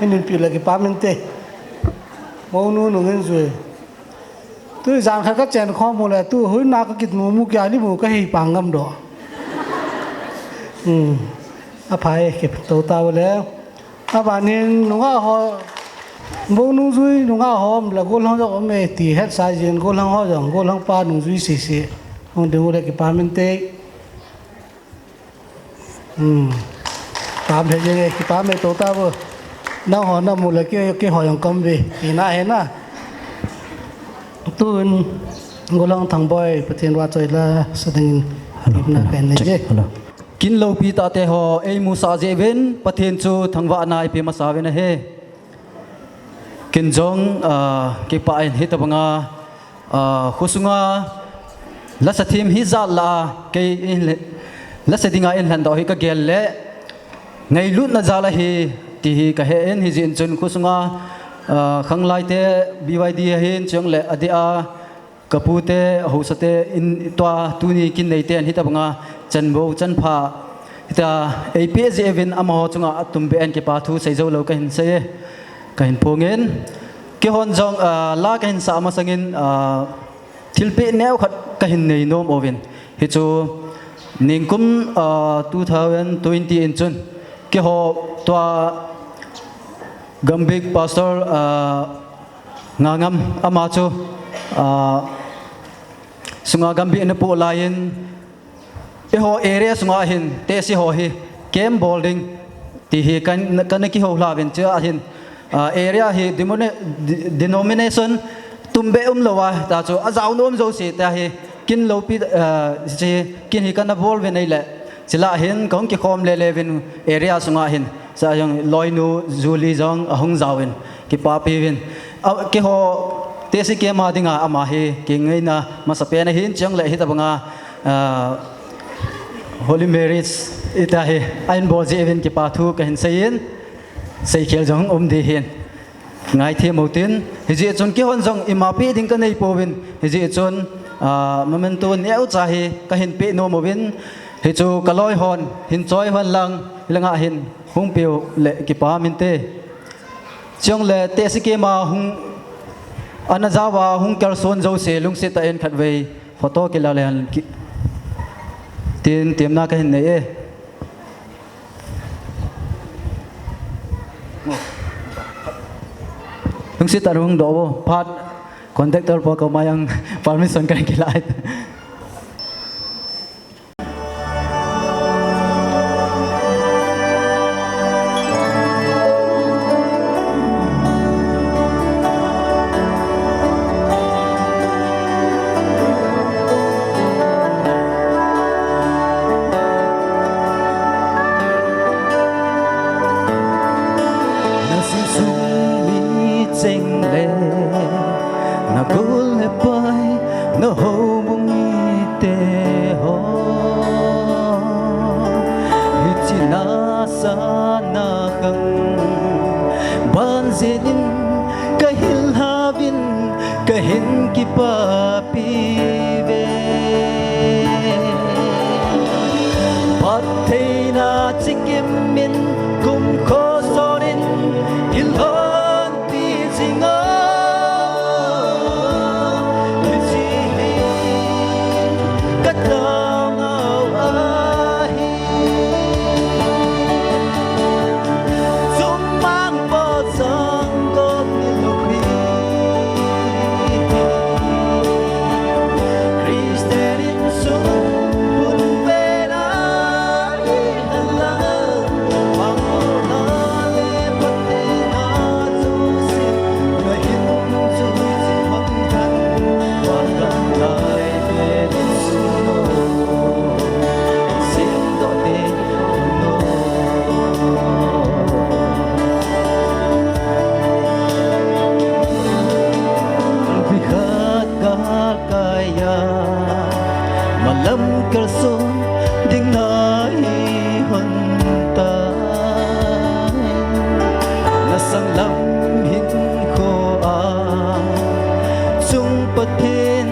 Hin inpi le kipah inte. Mounu nungin jui. Tu jan khat kachen khom u le, tu huina kakit mu mu kia li mu kahi pang ngam doh. Hmm. Aphai, kipah to tau le. Abanin nungah ho, mounu jui nungah ho, le gollhang jong um e ti hetsah jin gollhang ho jong, gollhang pa nungjui sisi. Hung ding u le kipah inte. Hmm. Tam he jeng e, kipah me to tau. Nangho namu le kei, keiho jong kaum uve. Ina hena. Tun, gollhang Thangboi, Pathen vahchoi la, sa dingin, hello, na hello, pen ne check, je. Hello. Kin loupi tahte ho, eimusah jeh uvin, Pathen chu thangvahna ipe masa uvin ahi. Ken jong, ah, kipah in hitabanga, ah, khosunga lasa them hijat lah a, kei in le, lasa dinga in lhandoh hi kagel le, ngailutna jal ahi, ti hi kahe in, hijeh in chun khosunga, ah, khanglaite, B Y D ahin, chule adeh a, kapute, haosate, in tua, tuni kin neite, hitabanga, chanvo, chanpha, hita, eipeh jeh uvin amaho chunga atumbeh in kipathu seijou lou kahin sei e, kahin phongin. Keihon jong, ah, la kahin sah masangin, ah, thilpeh neokhat kahin nei nom uvin. Hichu, ningkum, ah, two thousand twenty in chun, keiho tua Gambih Pastor, ah, Ngangam ama chu, ah, sunga Gambih ana poh laiyin, eiho area sunga hin, tehse ho hi, camp bol ding, ti hi kan, kana kihou lha uvin chua hin, ah, area hi demone-, de-, denomination tumbeh umlou a, ta chu ajao nom jouse ta hi, kin loupi, ah, chi, kin hi kana bol uvin ahile, chule hin kahung kikhom le le uvin area sunga hin, sa jong loinu Julie jong ahung jaovin, kipapi uvin. A, keiho tehse camp a dinga ama hi, kingaina masapen ahin chule hitabanga, ah, Holy Marriage ita hi, ahin bol jeh uvin kipathu kahin seiyin, seikhel jong um ding ahin. Ngaithem utin, hijeh chun keihon jong ima peh ding kanei pouvin, hijeh chun, ah, memento neocha hi kahin peh nom uvin, hichu kaloi hon, hin choi hon lang, hilanga hin hung peu le kipah inte. Chule tehse camp a hung, ana jaova hung kalson jouse lungset tah in khatvei photo kila le hen ki, tin temna kahin nei e. Lungset tah in hung doh vo, phat contractor pa koma jong permission kahin kila e. Na insung mi cheng le, na gol le pai, na houbung mite ho, hiche nasa na khang ban jeh in kahil lhauvin, kahin kipapi uve. Phattheina chikim in kumkho sonin, ilhon pi jing o, hiche hi ka taona ahi. Chumang bol sang gop ni lou hi. Christian insung bun vena Kaiya, malam kalson ding nahi hon tai. Na sanglam hinkho a chung Pathen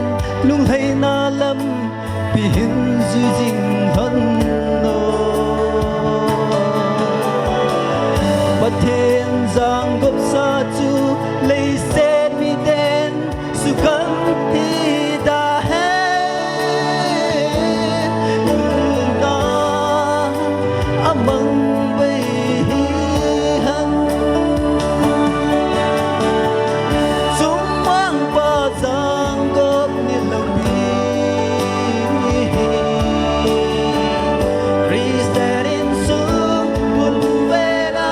lunglhaina lampi hin jui jing lhon o. Pathen Jang gop sa chu leiset miten sukan hi da he. Luna amang bei hi han. Sumang pa jang gop ni lo pi. Christian in sung pun ve la.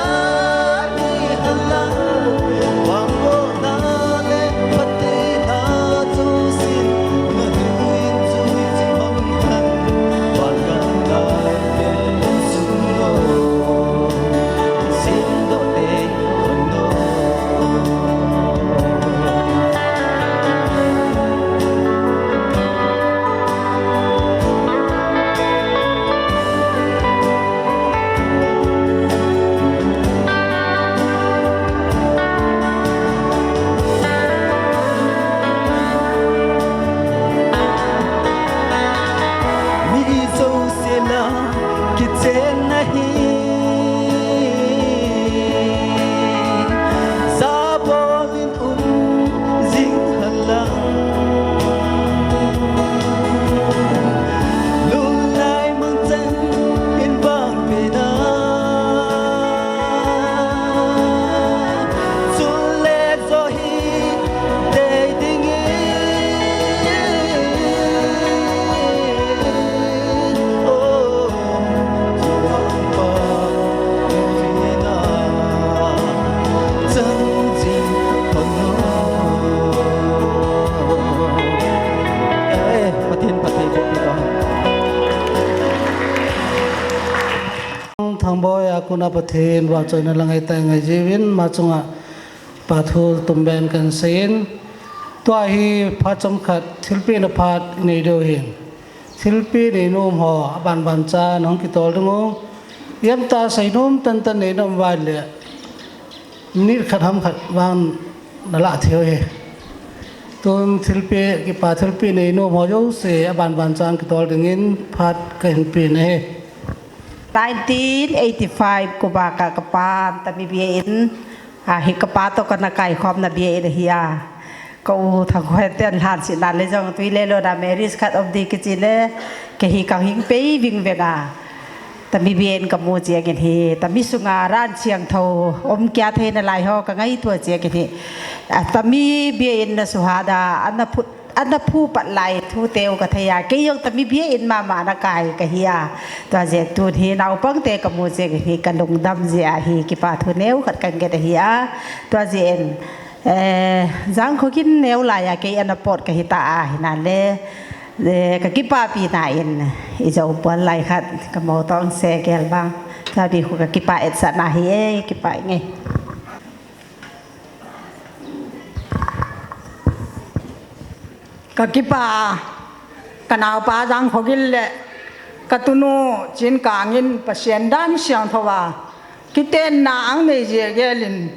Mi jouse la kichen ahi. Sabol in um jing halang. Lulai mang chen in vang pe na. Chule zo hi dei ding in. Oh, Jehovah, in vina chang jing pano. Eh, Pathen, Pathen, Pathen. Thangboi a kona Pathen vahchoina la ngai tai ngai jiuvin, ama chunga kipa thu tumben kan seiyin. Tua hi phat chomkhat thilpeh na phat nei diu hin. Thilpeh nei nom ho, aban ban cha nahung kitol diu. Iam ta sei nom tan tan nei nom uva le. Minute khat ham khat vang na la thei u hi. Tun thilpeh, kipa thilpeh nei nom ho jouse, aban ban cha kitol dingin phat kahin pe na hi. Nineteen eighty-five kum a ka, ka pan, Tami Biain, a, hi ka pa toh kana kaikhomna Biain ahi a. Ka u Thangkhoi ten lhan sina le jong tui le lo na marriage khat of the kichi le, ka hi ka hing pei ving veng a. Tami Biain ka mu chiang in hi, Tami sunga ran chiang tho, um kia thei na lai ho ka ngaito chiang in hi. A, Tami Biain na suhada, ana phut Ana phu pat lai thu teu ka thei a, kei jong Tami Biain mama na kai ka hi a. Tua jeh tun hi naopang te ka mu jeh hi ka lungdam jeh a hi kipa thu neo khat kan get ahi a. Tua jeh in, eh, Jangkhogin neo lai a kei ana pot ka hi ta a hi na le, eh, ka kipapi na in i jo puan lai khat ka mo tong se gel bang. Tua bi khu ka kipa et sa na hi e, kipa nge. Ka kipa, ka naopa Jangkhogin le ka tunu Chinkangin Pathen dan siangthou a kitenna ang nei jeh gelin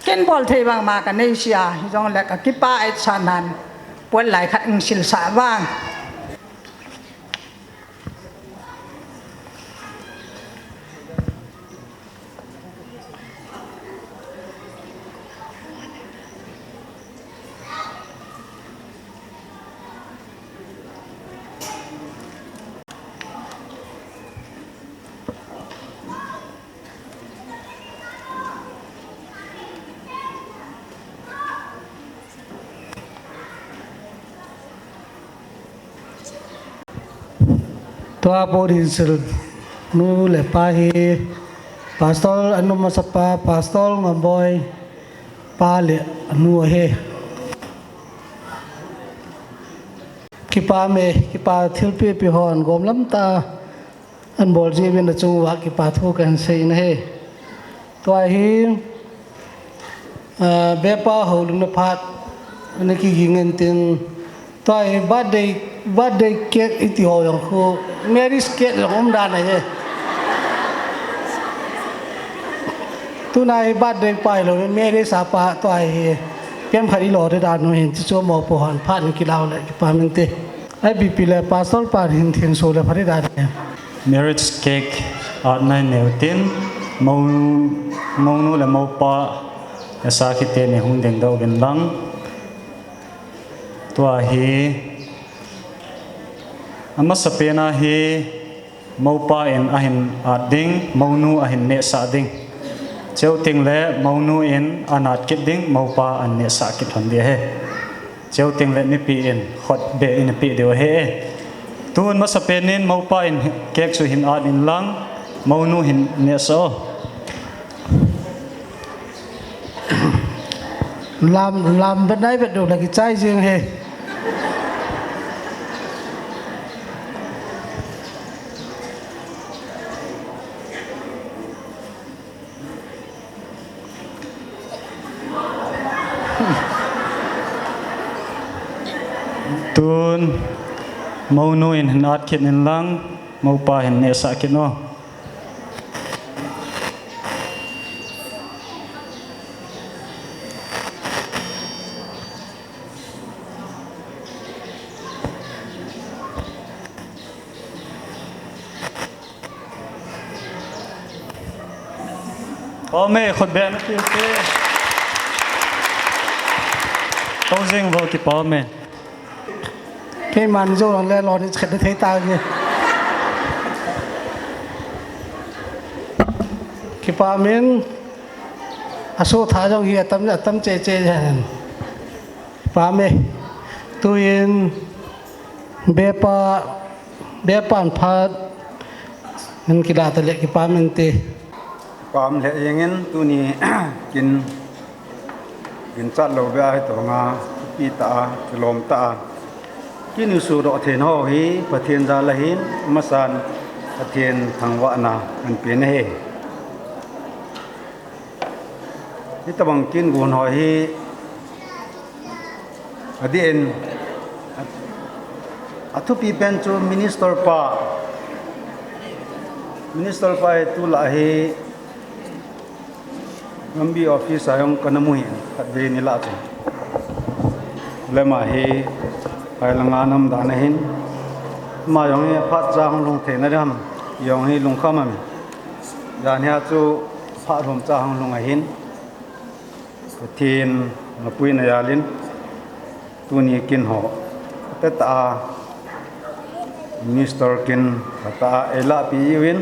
ken bol thei bang ma ka nei sia, hijongle ka kipa et sa nan puan lai khat ing sil sa vang. Tua bou hin sil nu le pa hi Pastor anu masapa, Pastor Ngamboi pa le anu ahi. Kipa me, kipa thilpeh peh hon gom lam ta an bol jeh uvin achung uva kipa thu kan sei na hi. Tua hi, ah, bepa houlimna phat ana kiging in tin, tua hi birthday, birthday cake iti ho jong khu, marriage cake jong um dan ahi. Tuna hi birthday pa hilou, marriage a pa tua hi, kem khat ilo de dan u hin, chuchu mopo hon phat ni kilau le, kipa min te. I B P le Pastor pa hin thin so le phari dan e. Marriage cake at nine neu tin, mo Mounu le mopa, esa khit teni hung dingdoh uvin lang. Tua hi, amasa pena hi, mopa in ahin at ding, mounu ahin nehsah ding. Cheu teng le, mounu in anat kit ding, mopa ahin nehsah kit hon ding ahi. Cheu teng le mipi in khut beh in peh diu ahi. Tun masa pen in mopa in cake chu hin at in lang, mounu hin nehsah o. Lam, lam bet nai bet do lagi chai jing he. Tun, mounu in hin at kit in lang, mopa hin nehsah kit o. Pame, khut beh na ti ti. Tou jing vo kipame. Keiman jou lang le lo ni khat thei ta ki. Kipamin asu tha jong hi atam atam che che jan. Pame. Tuin bepa bepan phat. Min kila ta le kipamin te. Pam le yengin tuni kin Ginchat lou beh a hi tonga, thupi tah a, kilom tah a. Kin isudoh theina ho hi, Pathen jal ahin, amasan Pathen thangvahna kan pe na hi. Hitabang kin gon ho hi, adeh in, a, athupi pen chu Minister pa, Minister pa hi tulai hi, Lambi office a jong kana mu hi, khatvei ni lah chu. Lema hi, phai langa nam dan ahin. Ama jong hi phat cha hung lhung thei na ding ham, jong hi lungkham am. Jan hia chu phat hom cha hung lhung ahin. Pathen, na pui na jal in. Tuni kin ho, teta a, Minister kin, teta a, eilahpi uvin,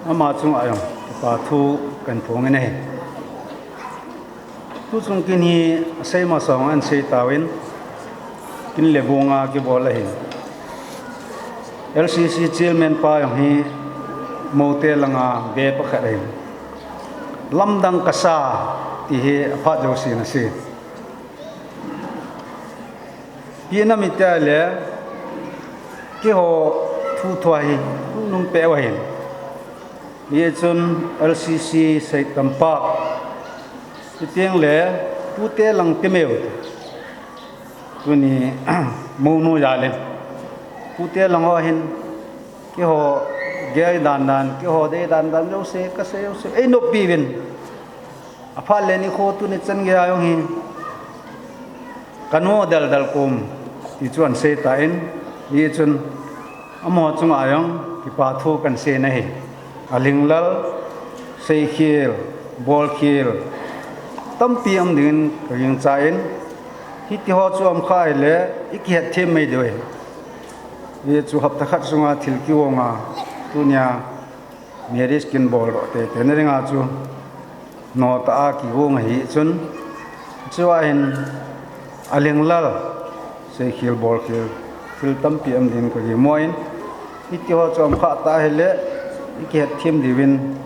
ama chunga jong, kipa thu kan phong in ahi. Tuchung kin hi, seima song an sei tauvin, kin le bunga kibol ahi. L C C Chairman pa jong hi, mote langa be pakhat ahi. Lamdang kasa, ti hi, aphat jouse na si. Pi na mi tia le, keiho thu thua hi, nung pe wa hin. Ye chun L C C sei tampa. Iteng le, pute lang ti meu. Tuni, munu ya le. Pute lang ho hin, keiho gei dan dan, keiho dei dan dan, jouse, kasei jouse. Ei no pi vin. Aphat le nikho tuni chan geiya jong hi, kanu dal dal kum, ti chu an sei tan, hichun, amaho chunga jong, kipa thu kan sei na hi. Alinglal, seikhel, bolkhel, tampi um dingin ka gingchan, hiti ho chu um kha ahile, i kihet them mai diu ahi. Hichu hapta khat sunga thil kigong a, tunia, Marriage kin bol doh tei tei na dinga chu nota a kigong ahi chun, chua hin alinglal seikhel bolkhel thil tampi um din ka gingmo in, hiti ho chu um kha ta ahile i kihet them diuvin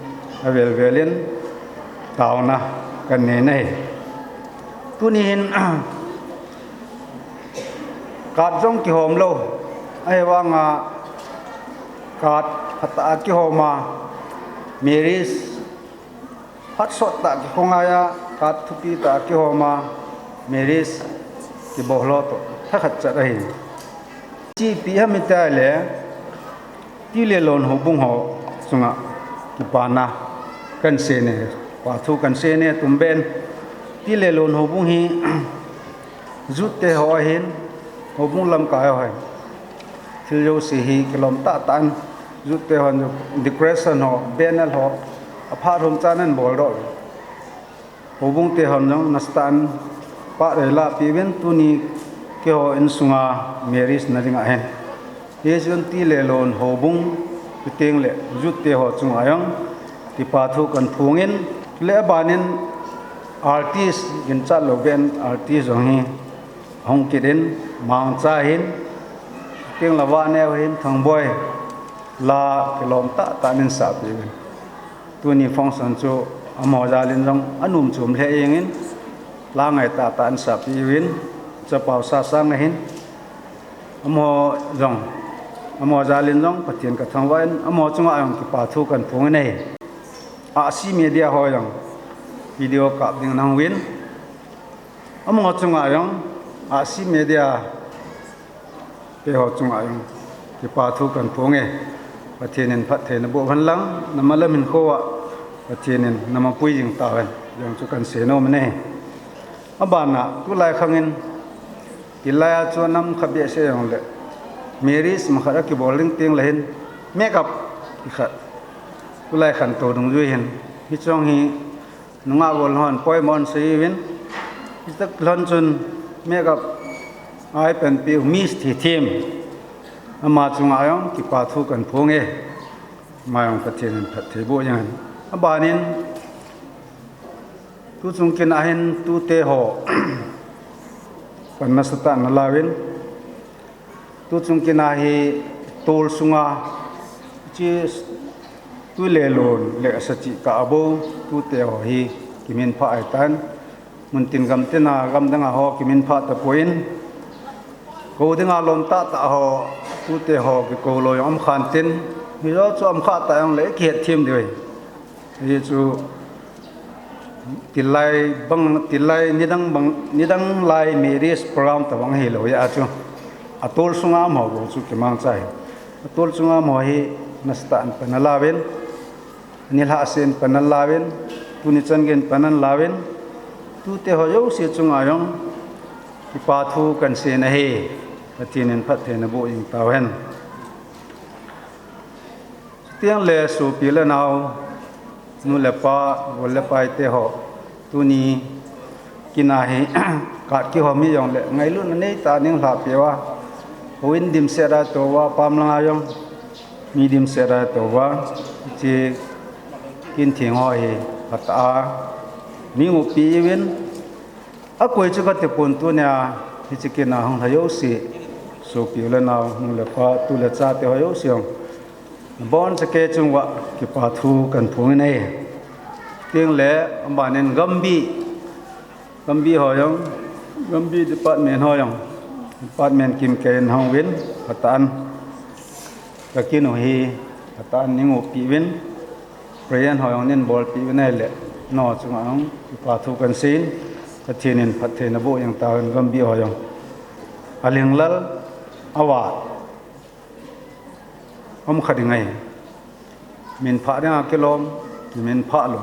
avel vel in taona kan nei na hi. Tuni hin Card jong kihom lou. Ahivanga card phatah a kihom a, marriage phatsot tah kikhongai a, card thupi tah kihom a, marriage kibol lou toh thakhat chat ahi. Chipi ham itile, Tile lon houbung ho chunga kipana kan sei ne, pa thu kan sei ne tumben. Tile lon houbung hi jute ho ahin, houbung lamkai ho ahin. Thil jouse hi kilom tah tah in jute hon decoration ho, banner ho, aphat hom chan an bol doh. Houbung te hon jong nasatah in phat eilahpeh uvin, tuni keiho insunga marriage na dinga hin, hichun Tilelon houbung chuteng le youth te ho chunga jong kipa thu kahin phongin, le abanin artist ginchat lou ben artist jong hi hung kit in, Mangcha hin, chuteng le Vahneo hin, Thangboi la kilom tahtah in sahpeh uvin. Tuni function chu amaho jal in jong anom chom lheh jengin, la ngai tahtah in sahpeh uvin, Chapao Sasang ahin, amaho jong, amaho jal in jong Pathen kathangvah in, amaho chunga jong kipa thu kahin phongin ahi. Ahsi Media ho jong video kap ding ana hung uvin, amaho chunga jong, Ahsi Media te ho chunga jong kipa thu kahin phonge. Pathen in phatthei naboh hen lang, na malam hinkho a Pathen in namapui jing tahen, jong chu kahin seinom in ahi. Abana, tulai khang in, tilai a chu nam khat behseh jongle, marriage ma khat akibol ding teng le hin, makeup kikhat, tulai khantou dungjui hin, hiche jong hi nungah gol hon poimo in asei uvin, hiche tah lhon chun makeup a panpiu Miss Thithem, ama chunga jong kipa thu kahin phonge. Ama jong Pathen in phatthei boh jeng hen. Abanin, tuchung kin a hin tute ho pan nasatah in nalauvin, tuchung kin a hi tol sunga, hiche Tilelon le asachih kah a bou tute ho hi kiminphah ahitan, muntin gamtin a gamdang a ho kiminphah tapon, kou dinga lom tahtah ho, tute ho kikou lou jong um khan tin, hijo chu um kha ta jongle kihetthem diu ahi. Hichu tilai bang, tilai nidang bang, nidang lai marriage program tobang hilou ahi chu, atol sunga um ho bou chu kimangcha ahi. Atol sunga um ho hi nasatah in pan nalauvin, anilhahsel in pan nalauvin, tuni chan geiyin pan nalauvin, tute ho jouse chunga jong kipa thu kahin sei ahi. Pathen in phatthei naboh jing tauhen. Chuteng le sopi le nao, nu le pa, gol le pai te ho, tuni kin a hi, kat kihom hijongle ngailutna neitah in neihin lhahpeh uva, houin dimset a touva, pam langa jong mi dimset a touva, hiche kin theng ho hi phatah a nei ngoppi uvin, akoi chu katipon, tunia hiche kin a hung lha jouse, sopi le nao, nu le pa, tu le cha te ho jouse jong, nabonchauva kei chunguva kipa thu kahin phongin ahi. Chuteng le abanin Gambih, Gambih ho jong, Gambih department ho jong, department kimkeiyin hung uvin, phatah in kakin u hi phatah in nei ngoppi uvin, prayer ho jong neihin bolpi uvin ahile, nangho chunga jong kipa thu kahin seiyin, Pathen in phatthei naboh jeng tauhen. Gambih ho jong, alinglal, avat, um kha ding ahi. Minphah dinga kilom, kiminphah lou,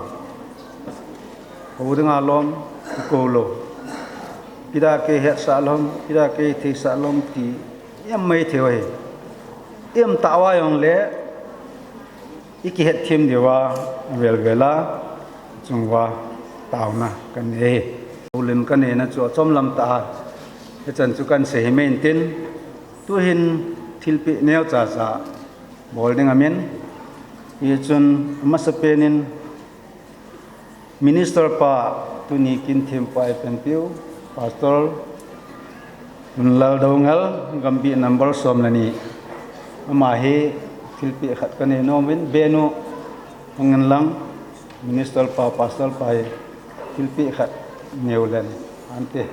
kou dinga lom, kikou lou, ipi dia kei hetsah lou ham, ipi dia kei theisah lou ham ti, imaithei u ahi. Imtah uva jongle ikihetthem diuva, avel vel a chunguva taona kanei ahi. Houlim kaneina chu achom lam tah a hichan chu kahin sei hi main tin, tuhin thilpeh neocha cha bol ding aumin, hichun amasapen in Minister pa, tuni kin thempa eipanpiu, Pastor Lunlal Doungel, Gambih number som le ni, ama hi thilpeh khat kanei nom in, benu hung in lang, Minister pa, Pastor pa hi thilpeh khat neilen, ante.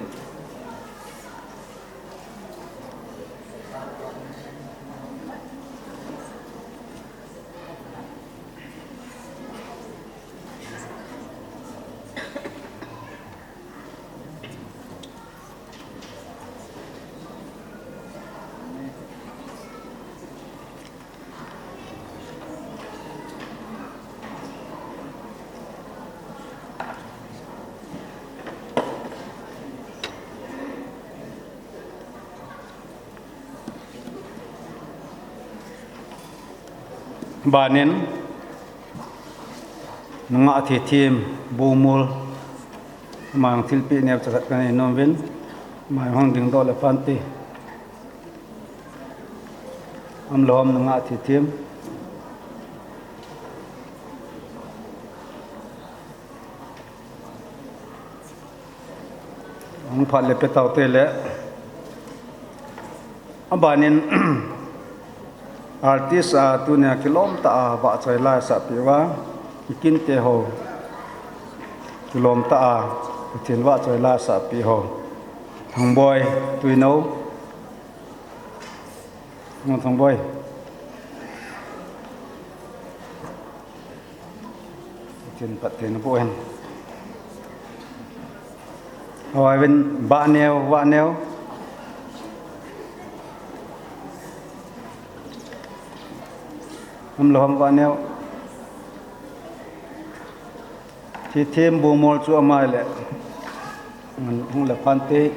Banin, nungah thithem, Bumul, Mang thilpeh neocha khat kanei nom uvin. Mai hung dingdoh le phante. Umlou ham nanga thithem. Hung phat le pe taute le. Abanin artist a tunia kilom tah a vahchoi la asahpeh uva, Kinte ho. Kilom tah a Pathen vahchoi la asahpeh ho. Thangboi Tuinou. Ngon Thangboi. Chin pat thei na po hen. Hawai vin Vahneo, Vahneo. Umlou ham Vahneo. Thithem Bumol chu amai le. Hung le phante.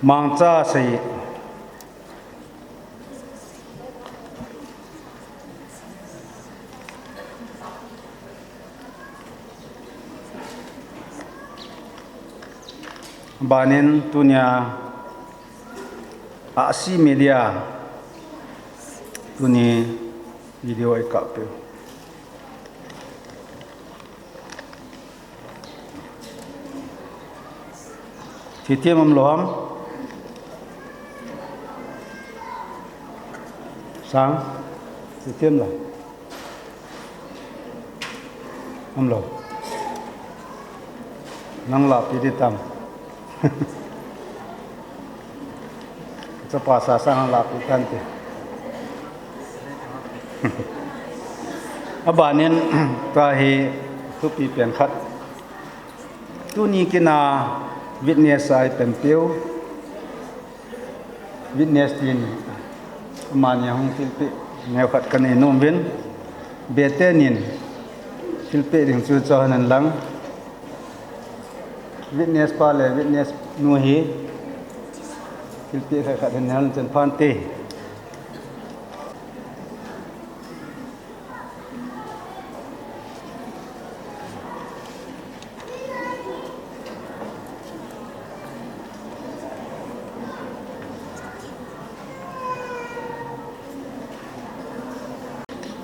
Mangcha sei. Abanin tunia Ahsi Media tuni video eikap peh u. Thithem umlou ham? Sang, thithem la. Umlou. Nang lahpeh ding tam. Chapa Sasang nang lahpeh tante. Abanin tua hi thupi pen khat. Tuni kin a witness a ipan peh u. Witness tin amani hung thilpeh neokhat kanei nom uvin. Beten in thilpeh ding chu chon hen lang. Witness pa le witness nu hi thilpeh khat khat hen hen chen phante.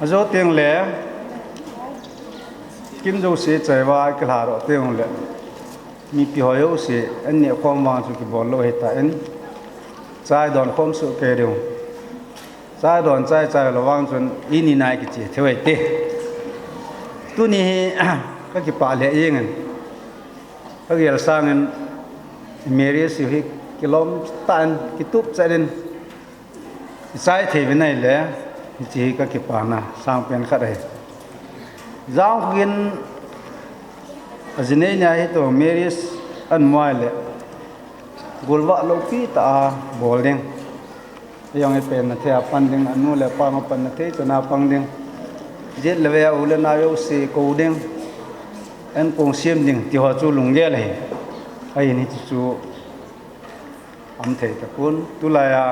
Ajo teng le, kin jouse chaiva kilha doh teng le, mipi ho jouse, an neh khom vang chu kibol lou ahitan, chai don khom soh kei diu. Chai don chai chai lou vang chun, ini nai kiche thei u ahi te. Tuni hi, kakipah lheh jeng in. Kagel sang in, Mary Siu hi kilom tah in, kitup chet in. Ichai thei uvin ahile, hiche hi kakipana, sang pen khat ahi. Jangkho in, ajinei nia hi toh, Mary Siu an mu ahile, golvah loupi tah a bol ding. Ajong ipenna thei a pan ding, anu le apa jong panna thei chan a pang ding. Jet le ve a u le nao jouse kou ding. An kong sem ding, ti ho chu lunggel ahi. Ahin hiche chu um thei tapon. Tulai a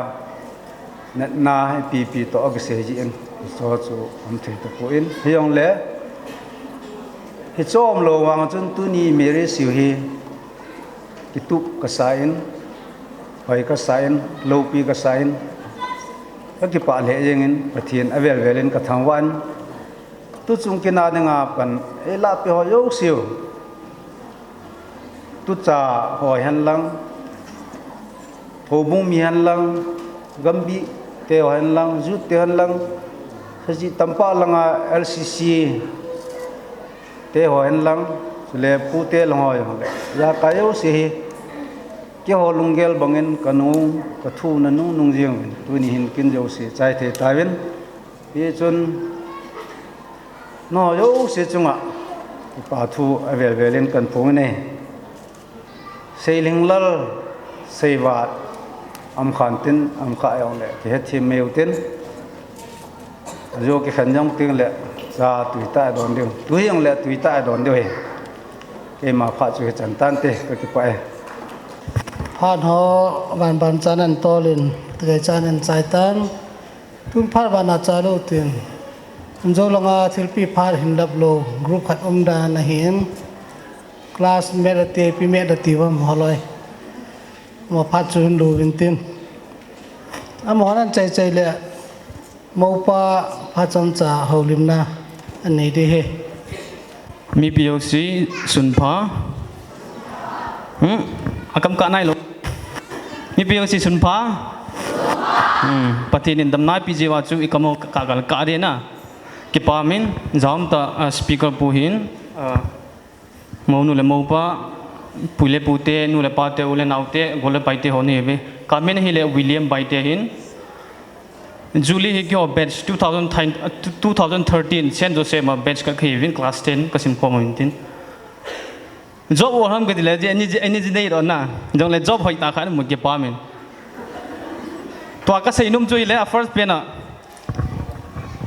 natna ipi ipi toh akisei jin. Hiche chu um thei tapon. Hijongle, hiche umlou vang chun tuni Mary Siu hi kitup kasa in, hoi kasa in, loupi kasa in, kakipah lheh jeng in, Pathen avel vel in kathangvah in, tuchung kin a dinga pan, eilahpeh ho jouse u, tucha ho hen lang, houbung mi hen lang, gambih te ho hen lang, youth te hen lang, sajih tampah langa L C C te ho hen lang, chule pu te lang ho jong le, ijakai jouse hi, keiho lunggel bang in kanung, kathu nanung nung jeng uvin, tuni hin kin jouse chai thei tauvin, hichun, nangho jouse chunga, kipa thu avel vel in kahin phong in ahi. Seilinglal, Seivat, um khan tin, um kha jong le, kihethem mai u tin. Ajo kikhen jong teng le, cha tui tah a don diu. Tui jong le, tui tah a don diu ahi. Keima phat chu hichan tante, kakipah e. Phat ho, van van chan ahin tol in, tegei chan ahin chai tan. Tun phat van a chai lou tin. Injo langa thilpi phat hin lap lou group khat um dan ahin, classmate ati, ipi mate ati uvam holoi. Mo phat chu hin lou vintin. Amaho nan chai chai le, mopa phat chomcha houlimna anei ding ahi. Mipi jouse sunpha. Hmm? Akam ka nailou. Mipi jouse sunpha. Hmm. Pathen in damna eipeh jeh uva chu ikam u ka, ka, ka, ka ding na. Kipa min, jam ta, ah, speaker pu hin, ah, mounu le mopa, pu le pute, nu le pate, u le naote, gol le paite ho nahiuve. Ka min ahile William Baite ahin. Julie hi keiho batch two thousand, uh, two thousand thirteen, Saint Joseph a batch ka, kahiuvin, class ten kasim khom uvin tin. Job u ham kati le, je, ani, je, ani je nei ro na. Jongle job hoitah khat mu, kipa min. Tua kasei nom chu ahile, a first pen a.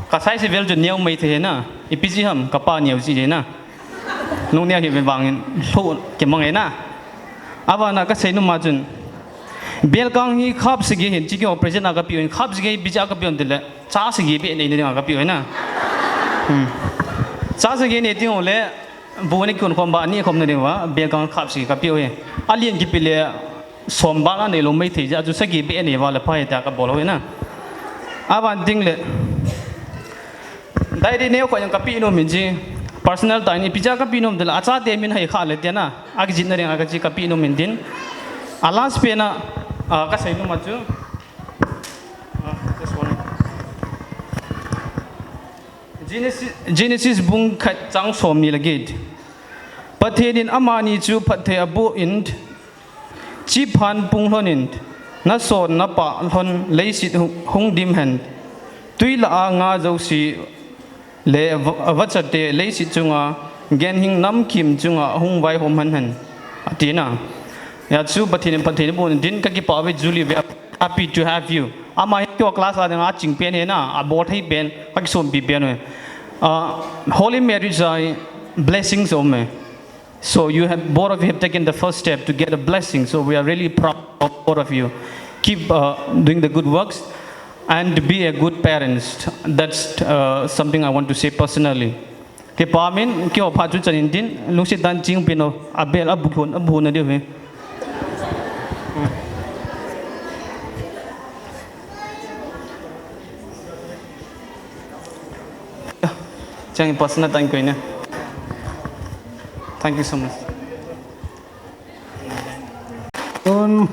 Ka size vel chu neo mai thei na. Ipi jeh ham, kapa neo jeh na. Lungneo hi ve vangin, lou kimang e na. Abana kasei nom a chun. Belkang hi khap sagi hin, chiki operation a kapeh u hin, khap sagi ipi jeh a kapeh u tile. Cha sagi beh nei na ding a kapeh u na. Hmm. Cha sagi nei ding u le, bu nei kun khom ba, ni khom na ding uva, belkang khap sagi kapeh u hi. Alen kipe le, som bang a neilou mai thei jeh a chu sagi beh nei uva le pha hita kabol u hi na. Aban ding le. Diary neo khat jong kapeh nom in ji. Personal tah in ipi jeh a kapeh nom tile, achate min hai kha le tia na. Akijih na ding a kache kapeh nom in tin. A last pen a, ah, kasei nom a chu. Ah, just one. Genesis, Genesis bung khat chang somni le get. Pathen in amani chu phatthei aboh in, chiphan pung lhon in, nason napah lhon leiset hung, hung dim hen. Tui lah a nga jouse le va, vachate leiset chunga genhing namkim chunga hung vaihom lhon hen. Ati na. Hijeh chun Pathen in phatthei naboh in tin kakipah uve Julie ve. Happy to have you. Ama hi keiho class a dinga aching pen ahi na, abol thei pen, akisonpi pen ahi. Uh, holy marriage a blessings um e. So you have, both of you have taken the first step to get a blessing. So we are really proud of both of you. Keep, uh, doing the good works and be a good parents. That's, uh, something I want to say personally. Kipa min, keiho phat chu chan in tin, lungset tah in ching pen o, abel, abu khun, abu na diu hi. Chang in personal tah in koi na. Thank you so much. Tun,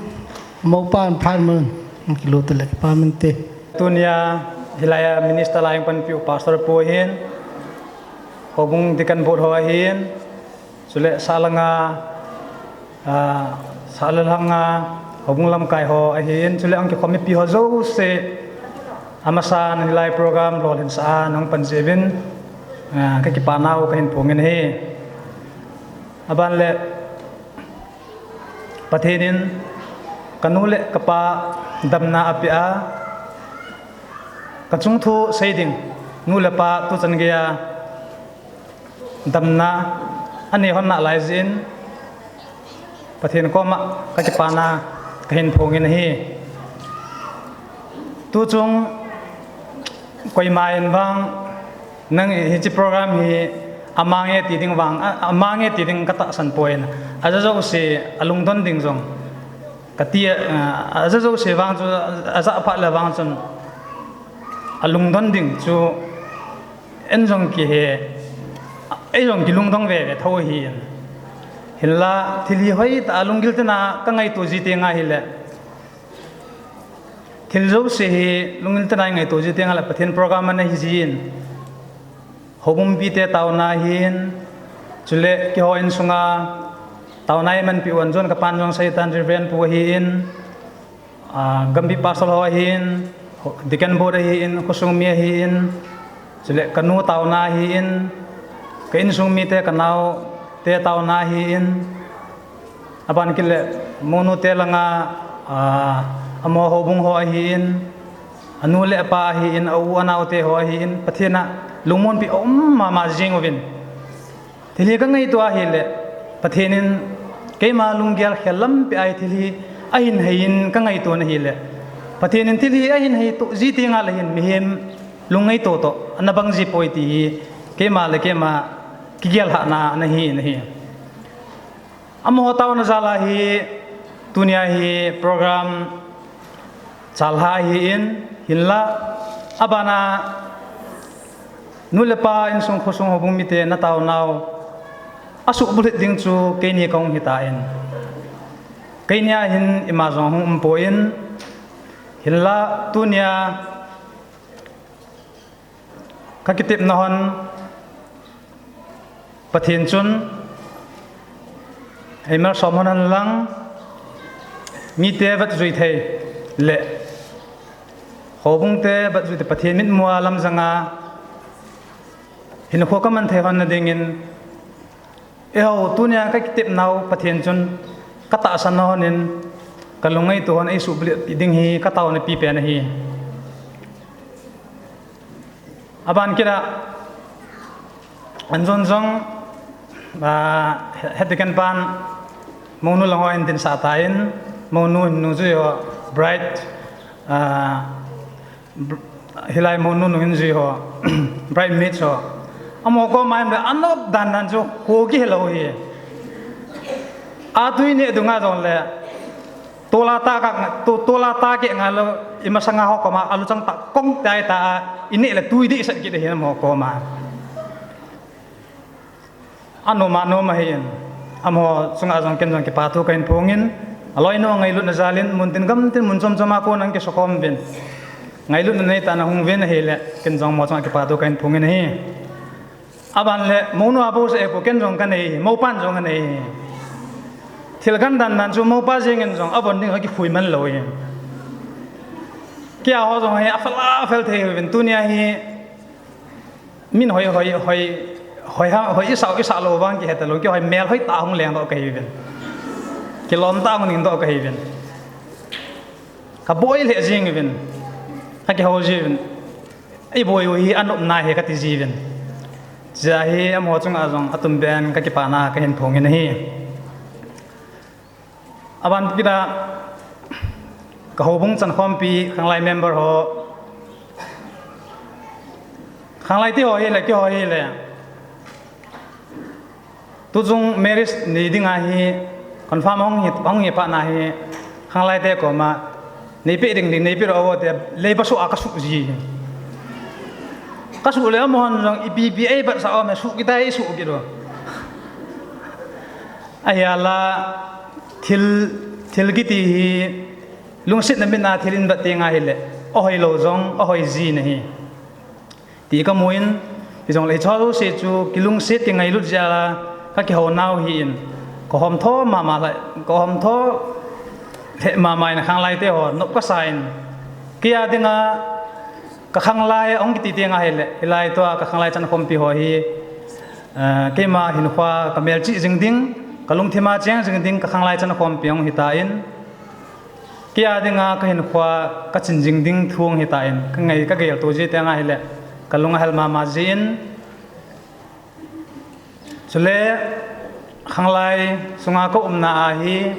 mopan phat mun, kilu tu le kipa min te. Tunia, hilai a minister lai panpiu pastor pu ahin, houbung deacon board ho ahin, chule salanga, ah, salanga, houbung lamkai ho ahin, chule ahung kikhom mipi ho jouse, amasan hilai program lolhinsah a nahung pan jeh uvin, ah, kakipah nau kahin phong in ahi. Aban le, Pathen in kanu le kapa damna apeh a, kachung thu sei ding, nu le pa tuchan geiya damna anei lhon nalai jeh in, Pathen koma kakipana kahin phong in ahi. Tuchung koima in vang, nang hiche program hi amange ti ding vang, a, amange ti ding katahsan poi. Aja jouse alungdon ding jong kati, a, aja jouse vang chu, aja phat le vang chun alungdon ding chu en jong kihe, ei jong kilungdon veve tho ahi. Hinla thil hi hoitah a lunggil tah in kangaito ji teng ahile, thil jouse hi lunggil tah in ngaito ji teng ahile Pathen program ana hi jin. Houbung mipite taona ahin, chule keiho insunga taona eimanpi u anjon kapan jong Satan Reverend pu ahin, ah, gampi pastor ho ahin, deacon board ahin, khosung mi ahin, chule kanu taona ahin, ka insung mite kanaote taona ahin, aban kit le, monu te langa, ah, amaho houbung ho ahin, anu le apa ahin, a u anaote ho ahin, Pathen a lungmonpi aum mama jing uvin. Thil hi kangaito ahile, Pathen in keima lunggel khel lampi a hi thil hi ahin hei in kangaito ahile, Pathen in thil hi ahin hei toh ji teng ahile hin mihem lungngaito toh ana bang ji poi ti hi keima le keima kigel hahna ana hi, ana hi. Amaho taona jal a hi tunia hi program chalha ahin, hinla abana nu le pa, insung khosung houbung mite na taonau asuhbulhit ding chu keini kahung hitan, keini a hin ima jong hung umpon, hinla tunia kakitepna hon Pathen chun eimalsom hon hen lang, mite vetjui thei le houbungte vetjui thei, Pathen mitmua lamjanga hinkho kaman thei honna dingin, eiho tunia kakitepnau Pathen chun katahsan honin, kalungngaito hon eisuhbulhit ding hi kataona pipen ahi. Aban kit a, anjon jong, ah, head deacon pan, mounu lang ho hin dinsah tan, mounu hin nungjui ho, bride, ah, hilai mounu nung hin jui ho, bridesmaids ho, amaho koma hin anop dan dan chu kho kihelou hi. Atui neh dunga jongle, tola ta ka, to, tola ta keh ngai lou, imasanga ho koma aluchang tah kong tai ta a ineh le tui dehset kit ahi amaho koma. Anom a nom ahin, amaho chunga jong ken jong kipathu kahin phongin, aloinu ngailutna jalin, muntin gamtin mun chom choma kon ana kisukhom uvin, ngailutna neitah a ana hung uvin ahile, ken jong amaho chunga kipathu kahin phongin ahi. Aban le, mounu a bouseh e pu, ken jong kanei, moupan jong anei. Thil gandan dan chu moupa jengin jong avon ding kakikhui man lou hi. Keiho jong hi afel afel thei uvin, tunia hi min hoi, hoi, hoi, hoi ha, hoi isah, isah lou vang kihe talou, keiho hi mel hoitah hung lengdoh kahiuvin, kilomtah hung ningdoh kahiuvin, kaboi lheh jeng uvin, kakihou jiuvin. Eiboi u hi anopna ahi kati jiuvin. Chujeh a hi amaho chunga jong atumbeh in kakipana kahin phongin ahi. Aban kit a, kahoubung chankhompi khanglai member ho, khanglai te ho hile, keiho hile, tuchung marriage nei dinga hi confirm hung hi, hung hi phatna hi, khanglai te koma, neipeh ding ding, neipeh ro vo ti, leiba suh a kasuh ji. Kasuh le amahon jong ipi ipi eibatsah um e, suh kit tai, suh kit ro. Ahinla thil, thil kiti hi lungsetna mit a thil in bat tenga hile, ahoilou jong ahoi ji ahi ti kamun, hijongle hicheho jouse chu kilungset kingailut jeh a kakihounau ahin, kahomtho mama lheh, kahomtho lheh mama in khanglai te ho nop kasa in, keia dinga kakhanglai ahung kiti tenga hile, hilai tua kakhanglai chankhompi ho hi, eh, keima hinkhoa kamelchih jing ding, kalungthima cheng jing ding kakhanglai chankhompi ahung hitan, keia dinga kahinkhoa kachin jing ding thu ahung hitan, kangai kagelto ji tenga hile, kalung ahel mama jin. Chule khanglai sunga kaumna a hi,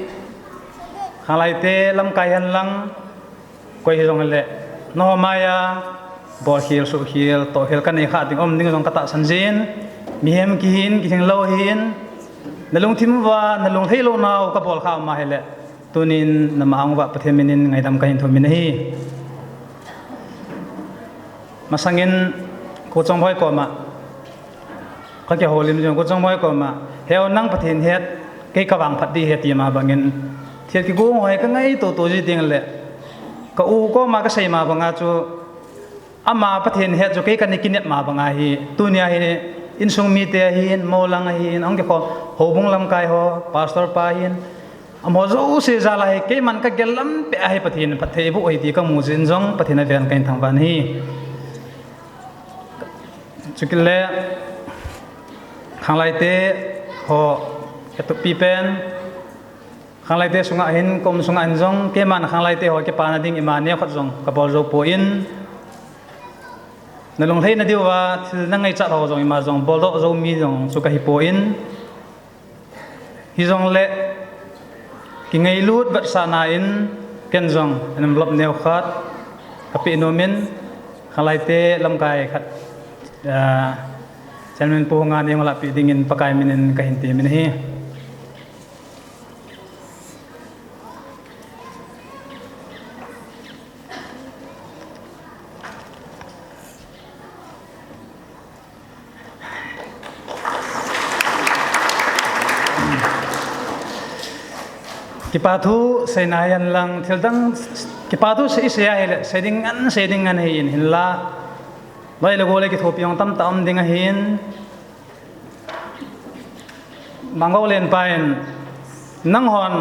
khanglai te lamkai hen lang, koi hijongle, nangho maiya bolkhel, suhkhel, tohkhel kanei kha ding, um ding jong katahsan jin, mihem kihin, kilhinglou hin, nalungthim uva nalung lhailounau kabol kha um a hile, tunin nama anguva Pathen minin ngaidam kahin thumin ahi. Masangin Kou Chongboi koma kakihoulim jing, Kou Chongboi koma, He o, nang Pathen het, kei kavangphat ding ahi, ati ma bangin, thil kigong ho hi kangaito to ji tengle, ka u koma kasei ma banga chu, ama Pathen het chu kei kana kinep ma banga hi, tunia hi insung mite ahin, mou lang ahin, ahung kikhom houbung lamkai ho, pastor pa ahin, amaho jouse jal a hi keiman kagel lampeh a hi Pathen phattheiboh ahi ti kamu jeh in jong Pathen a vel kahin thangvah in ahi. Chukit le khanglaite ho katupi pen, khanglaite sunga hin, kaum sunga hin jong keiman khanglaite ho kipana ding ima neokhat jong kabol jou poi, nalunglhaina diuva thil nangaichat ho jong ima jong boldoh jou mi jong chu kahipoi. Hijongle kingailut vetsahna in ken jong envelope neokhat kapeh nomin, Khanglaite lamkai khat, ah, Chairman Pu Hunghan in hung lahpeh dingin Pakai minin kahin temin ahi. Kipa thu seina hihen lang, thildang kipa thu sei, sei ahile, sei ding ngen, sei ding ngen ahin, hinla. Loi le gol le kithopi jong tamtah um ding ahin. Mangou lenpa in, nanghon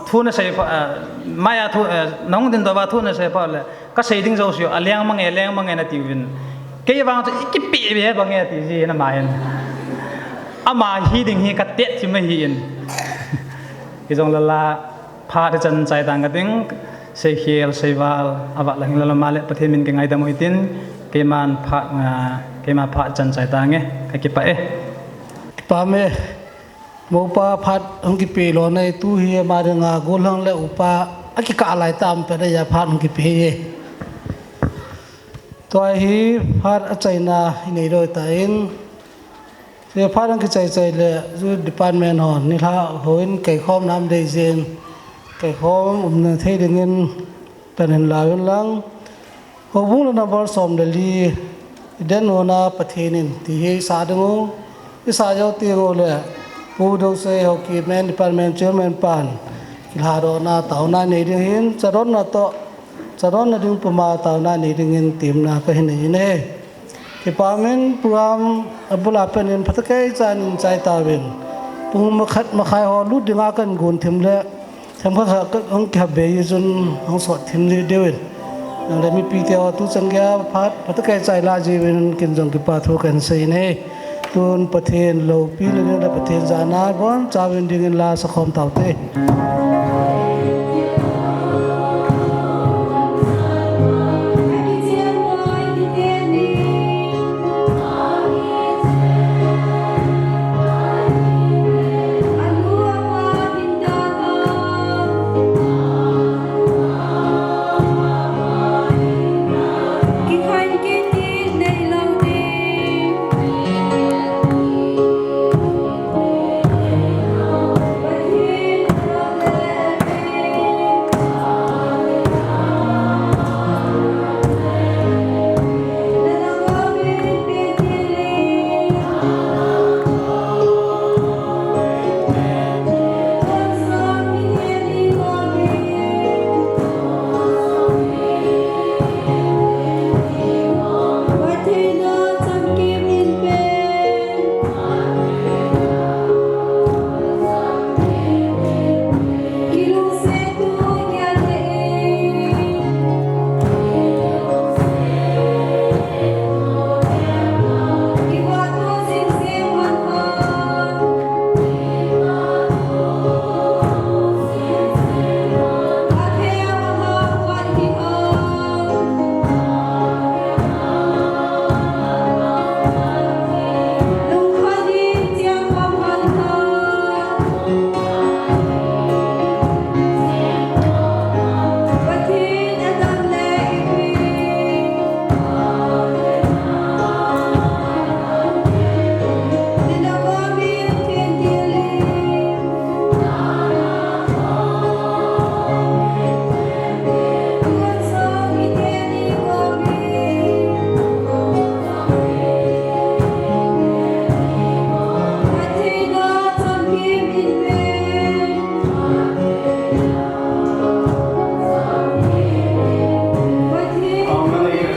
thu nasei pha, eh, maiya thu, eh, nahung dingdoh uva thu nasei pha le, kasei ding jouse u, aleng mange, leng mange natiuvin. Kei vang chu ikipeh be bang e ati jin ama in. Ama hi ding hi katet thim ahin. Hijongle la, phat hichan chai tang kating, seikhel, seival, avat lang hilou le ama le Pathen min kingaidam u hitin, keiman phat, ah, keima phat chan chai tange, kakipah e. Kipah e, moupa phat hung kipe lona hi tu hi ama dinga gollhang le upa akikah lai tam pet a phat hung kipe e. Tua hi phat achaina inei loi tan, Hiche phat hung kichai chai le, Youth Department hon, nilhah houin kaikhomna um dei jeh in, kaikhom umna thei dingin, pan hin lauvin lang. Houbung le number som le li, i den nuna Pathen in, ti hi i sa ding u, i sa jou teng u le, Pu Dousei Haokip Men Department Chairman pan, kilhadohna taona nei ding hin, chadonna toh, chadonna ding puma taona nei dingin temna kahin nei in ahi. Kipah in program abul a pat in phatah kei chan in chai tauvin. Pung khat makhai ho lut dinga kagon thim le, themkhat khat kahung kihap be jeh chun hung sot thim ding diuvin. Nang le mipite ho tuchan geiya phat, phatah kei chai la jiuvin ken jong kipa thu kahin sei in ahi. Tun Pathen loupi le, le Pathen jana bonchauvin dingin la sakhom taute. Amen.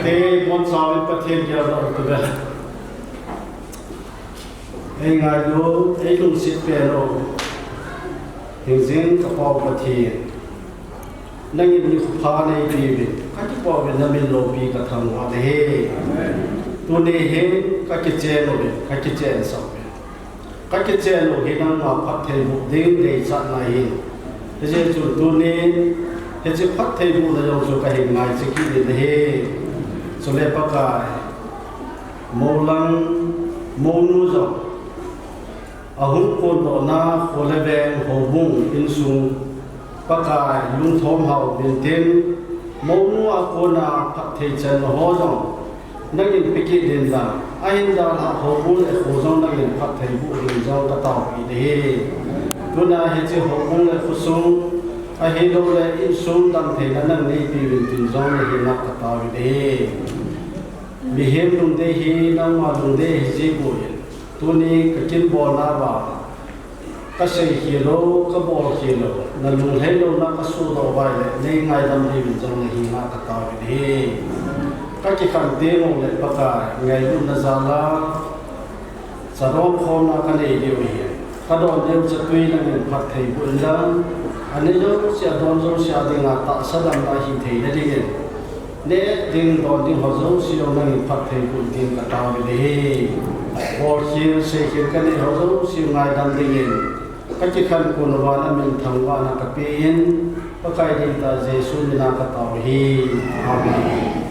Te, bonchauvin Pathen kiang a um kit uvin. Eingailu, eilungset pen u, hingjing ka Pa u Pathen, nangin nikho pha neipeuvin, kakipah uvin namin loupi kathangvah nahi. Tuni hin kakichen uvin, kakichen sah uvin. Kakichen u hi nangma phattheiboh ding deichatna ahi. Hijeh chun tuni, hiche phattheibohna jong chu kahin ngaicha kit in ahi. Chule Pakai, mou lang, mounu jong, ahung kondohna, kho le veng, houbung, insung, Pakai, lungthom hao, mintin, mounu a kona phatthei chenna ho jong, Nangin peki din lang, ahin dan a houbung le kho jong nangin phatthei boh din jong kataopi ding ahi. Tuna hiche houbung le khosung, ahilouleh insung damtheina nang neipeuvin tin jong nahenga katao ding ahi. Mihem lungdei hi nangma lungdei ahi jeh in, tuni kakin bolna uva, kasei khel lou, kabol khel lou, nalunglhai louna kasodoh uva ahile, neingaidam diuvin jong nahenga katao ding ahi. Kakikhen teng uleh Pakai, ngailutna jal a, chadon khomna kanei diu ahi. Kadon diu chatui nangin phatthei boh in lang, anei jouse, adon jouse a dinga tahsa damna hitheina dingin, neh ding don ding ho jouse jong nangin phatthei boh in tin katao ding ahi. Bolkhel, seikhel kanei ho jouse ngaidam dingin, kakikhen kon uva namin thangvahna kapen, Pakai ding tah Jesu mina katao ahi. Amen.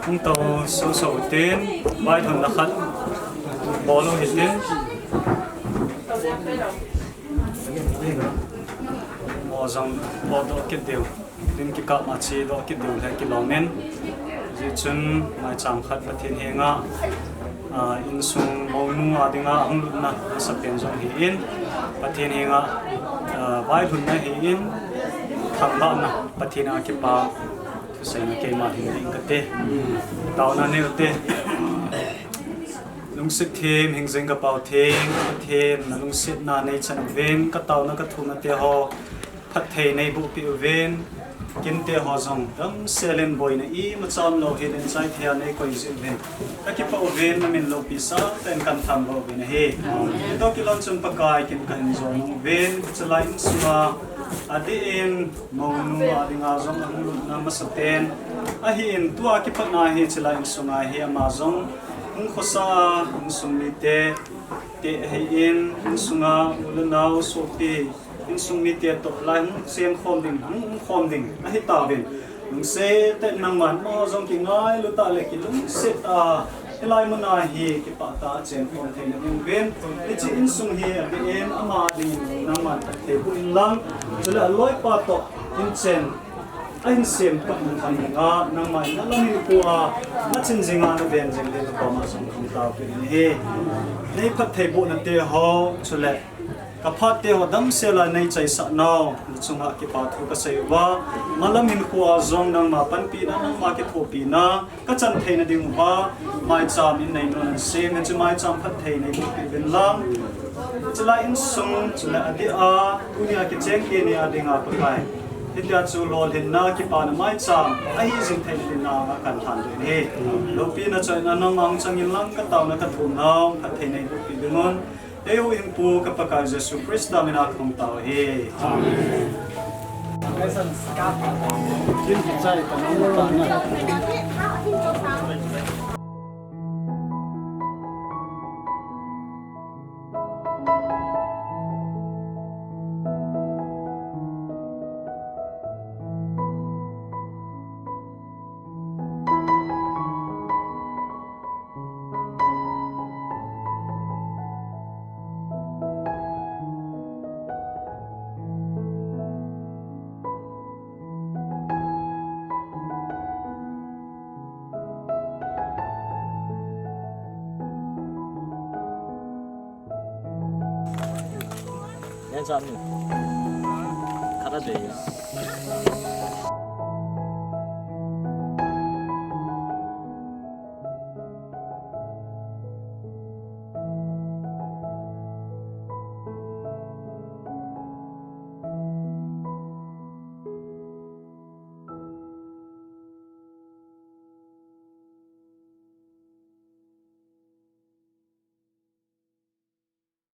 Hung tou soso tin, vailhunna khat bol u hitin. Mo jong bol doh kit diu. Tin kikah ma chedoh kit diu le kilom in. Hijeh chun maicham khat Pathen henga, ah, insung mounu a dinga ahung lutna masapen jong hi in, Pathen henga, ah, vailhunna hi in, thangvahna Pathen a kipa thuseina keima hin ding kate. Taona neu te. Lungset them, hingjing ka Pau Theng, Pathen, na lungsetna nei chan uvin, ka taona ka thumna te ho phatthei nei bohpeh uvin, kinte ho jong damsel in boina imacha umlou hel in chaithei a nei koi jeh uvin, ka kipah uvin, na min loupi sah tah in kan thangvah uvin ahi. Hitoh kilhon chun Pakai kin kahin jou nung uvin, chulai insunga adeh in mounu a dinga jong ahung lutna masapen ahin, tua kipatna hi chulai insunga hi ama jong hung khosa a, insung mite te ahin, insunga u le nao sopi, insung mite toh lai hung chengkhom ding, hung umkhom ding ahi tauvin, lungset tah in nangman amaho jong kingailu tah le kilungset a Hilai muna hi kipah tah a chen khom theina ding uvin, hiche insung hi adih in ama ding nangman phatthei boh inlang, chule aloipa toh inchen ahin sem pat nung khan dinga nangman nalam hinkhoa nachin jinga naven jing ding kakoma jong khangtou kit in ahi. Nei phatthei bohna teho, chule kaphat teho damsel a neichaisah nau nachunga kipa thu kasei uva, malam hinkhoa jong nangma panpina, nangma kithopina kachan theina ding uva, maicham in neinu nahin sem, hiche maicham phatthei neiboh peh uvin lang, chulai insung chule adih a tunia kicheng kei ni a dinga Pakai, hitia chu lolhinna kipana maicham ahi jing theina dinga kahin lhan ding ahi. Loupina chaina nangma chang inlang kataona kathumnau phatthei neiboh peh ding un, eihuhhingpu ka Pakai Jesu Christa mina kahung tao ahi. Amen. Yan sa amin. Kata de.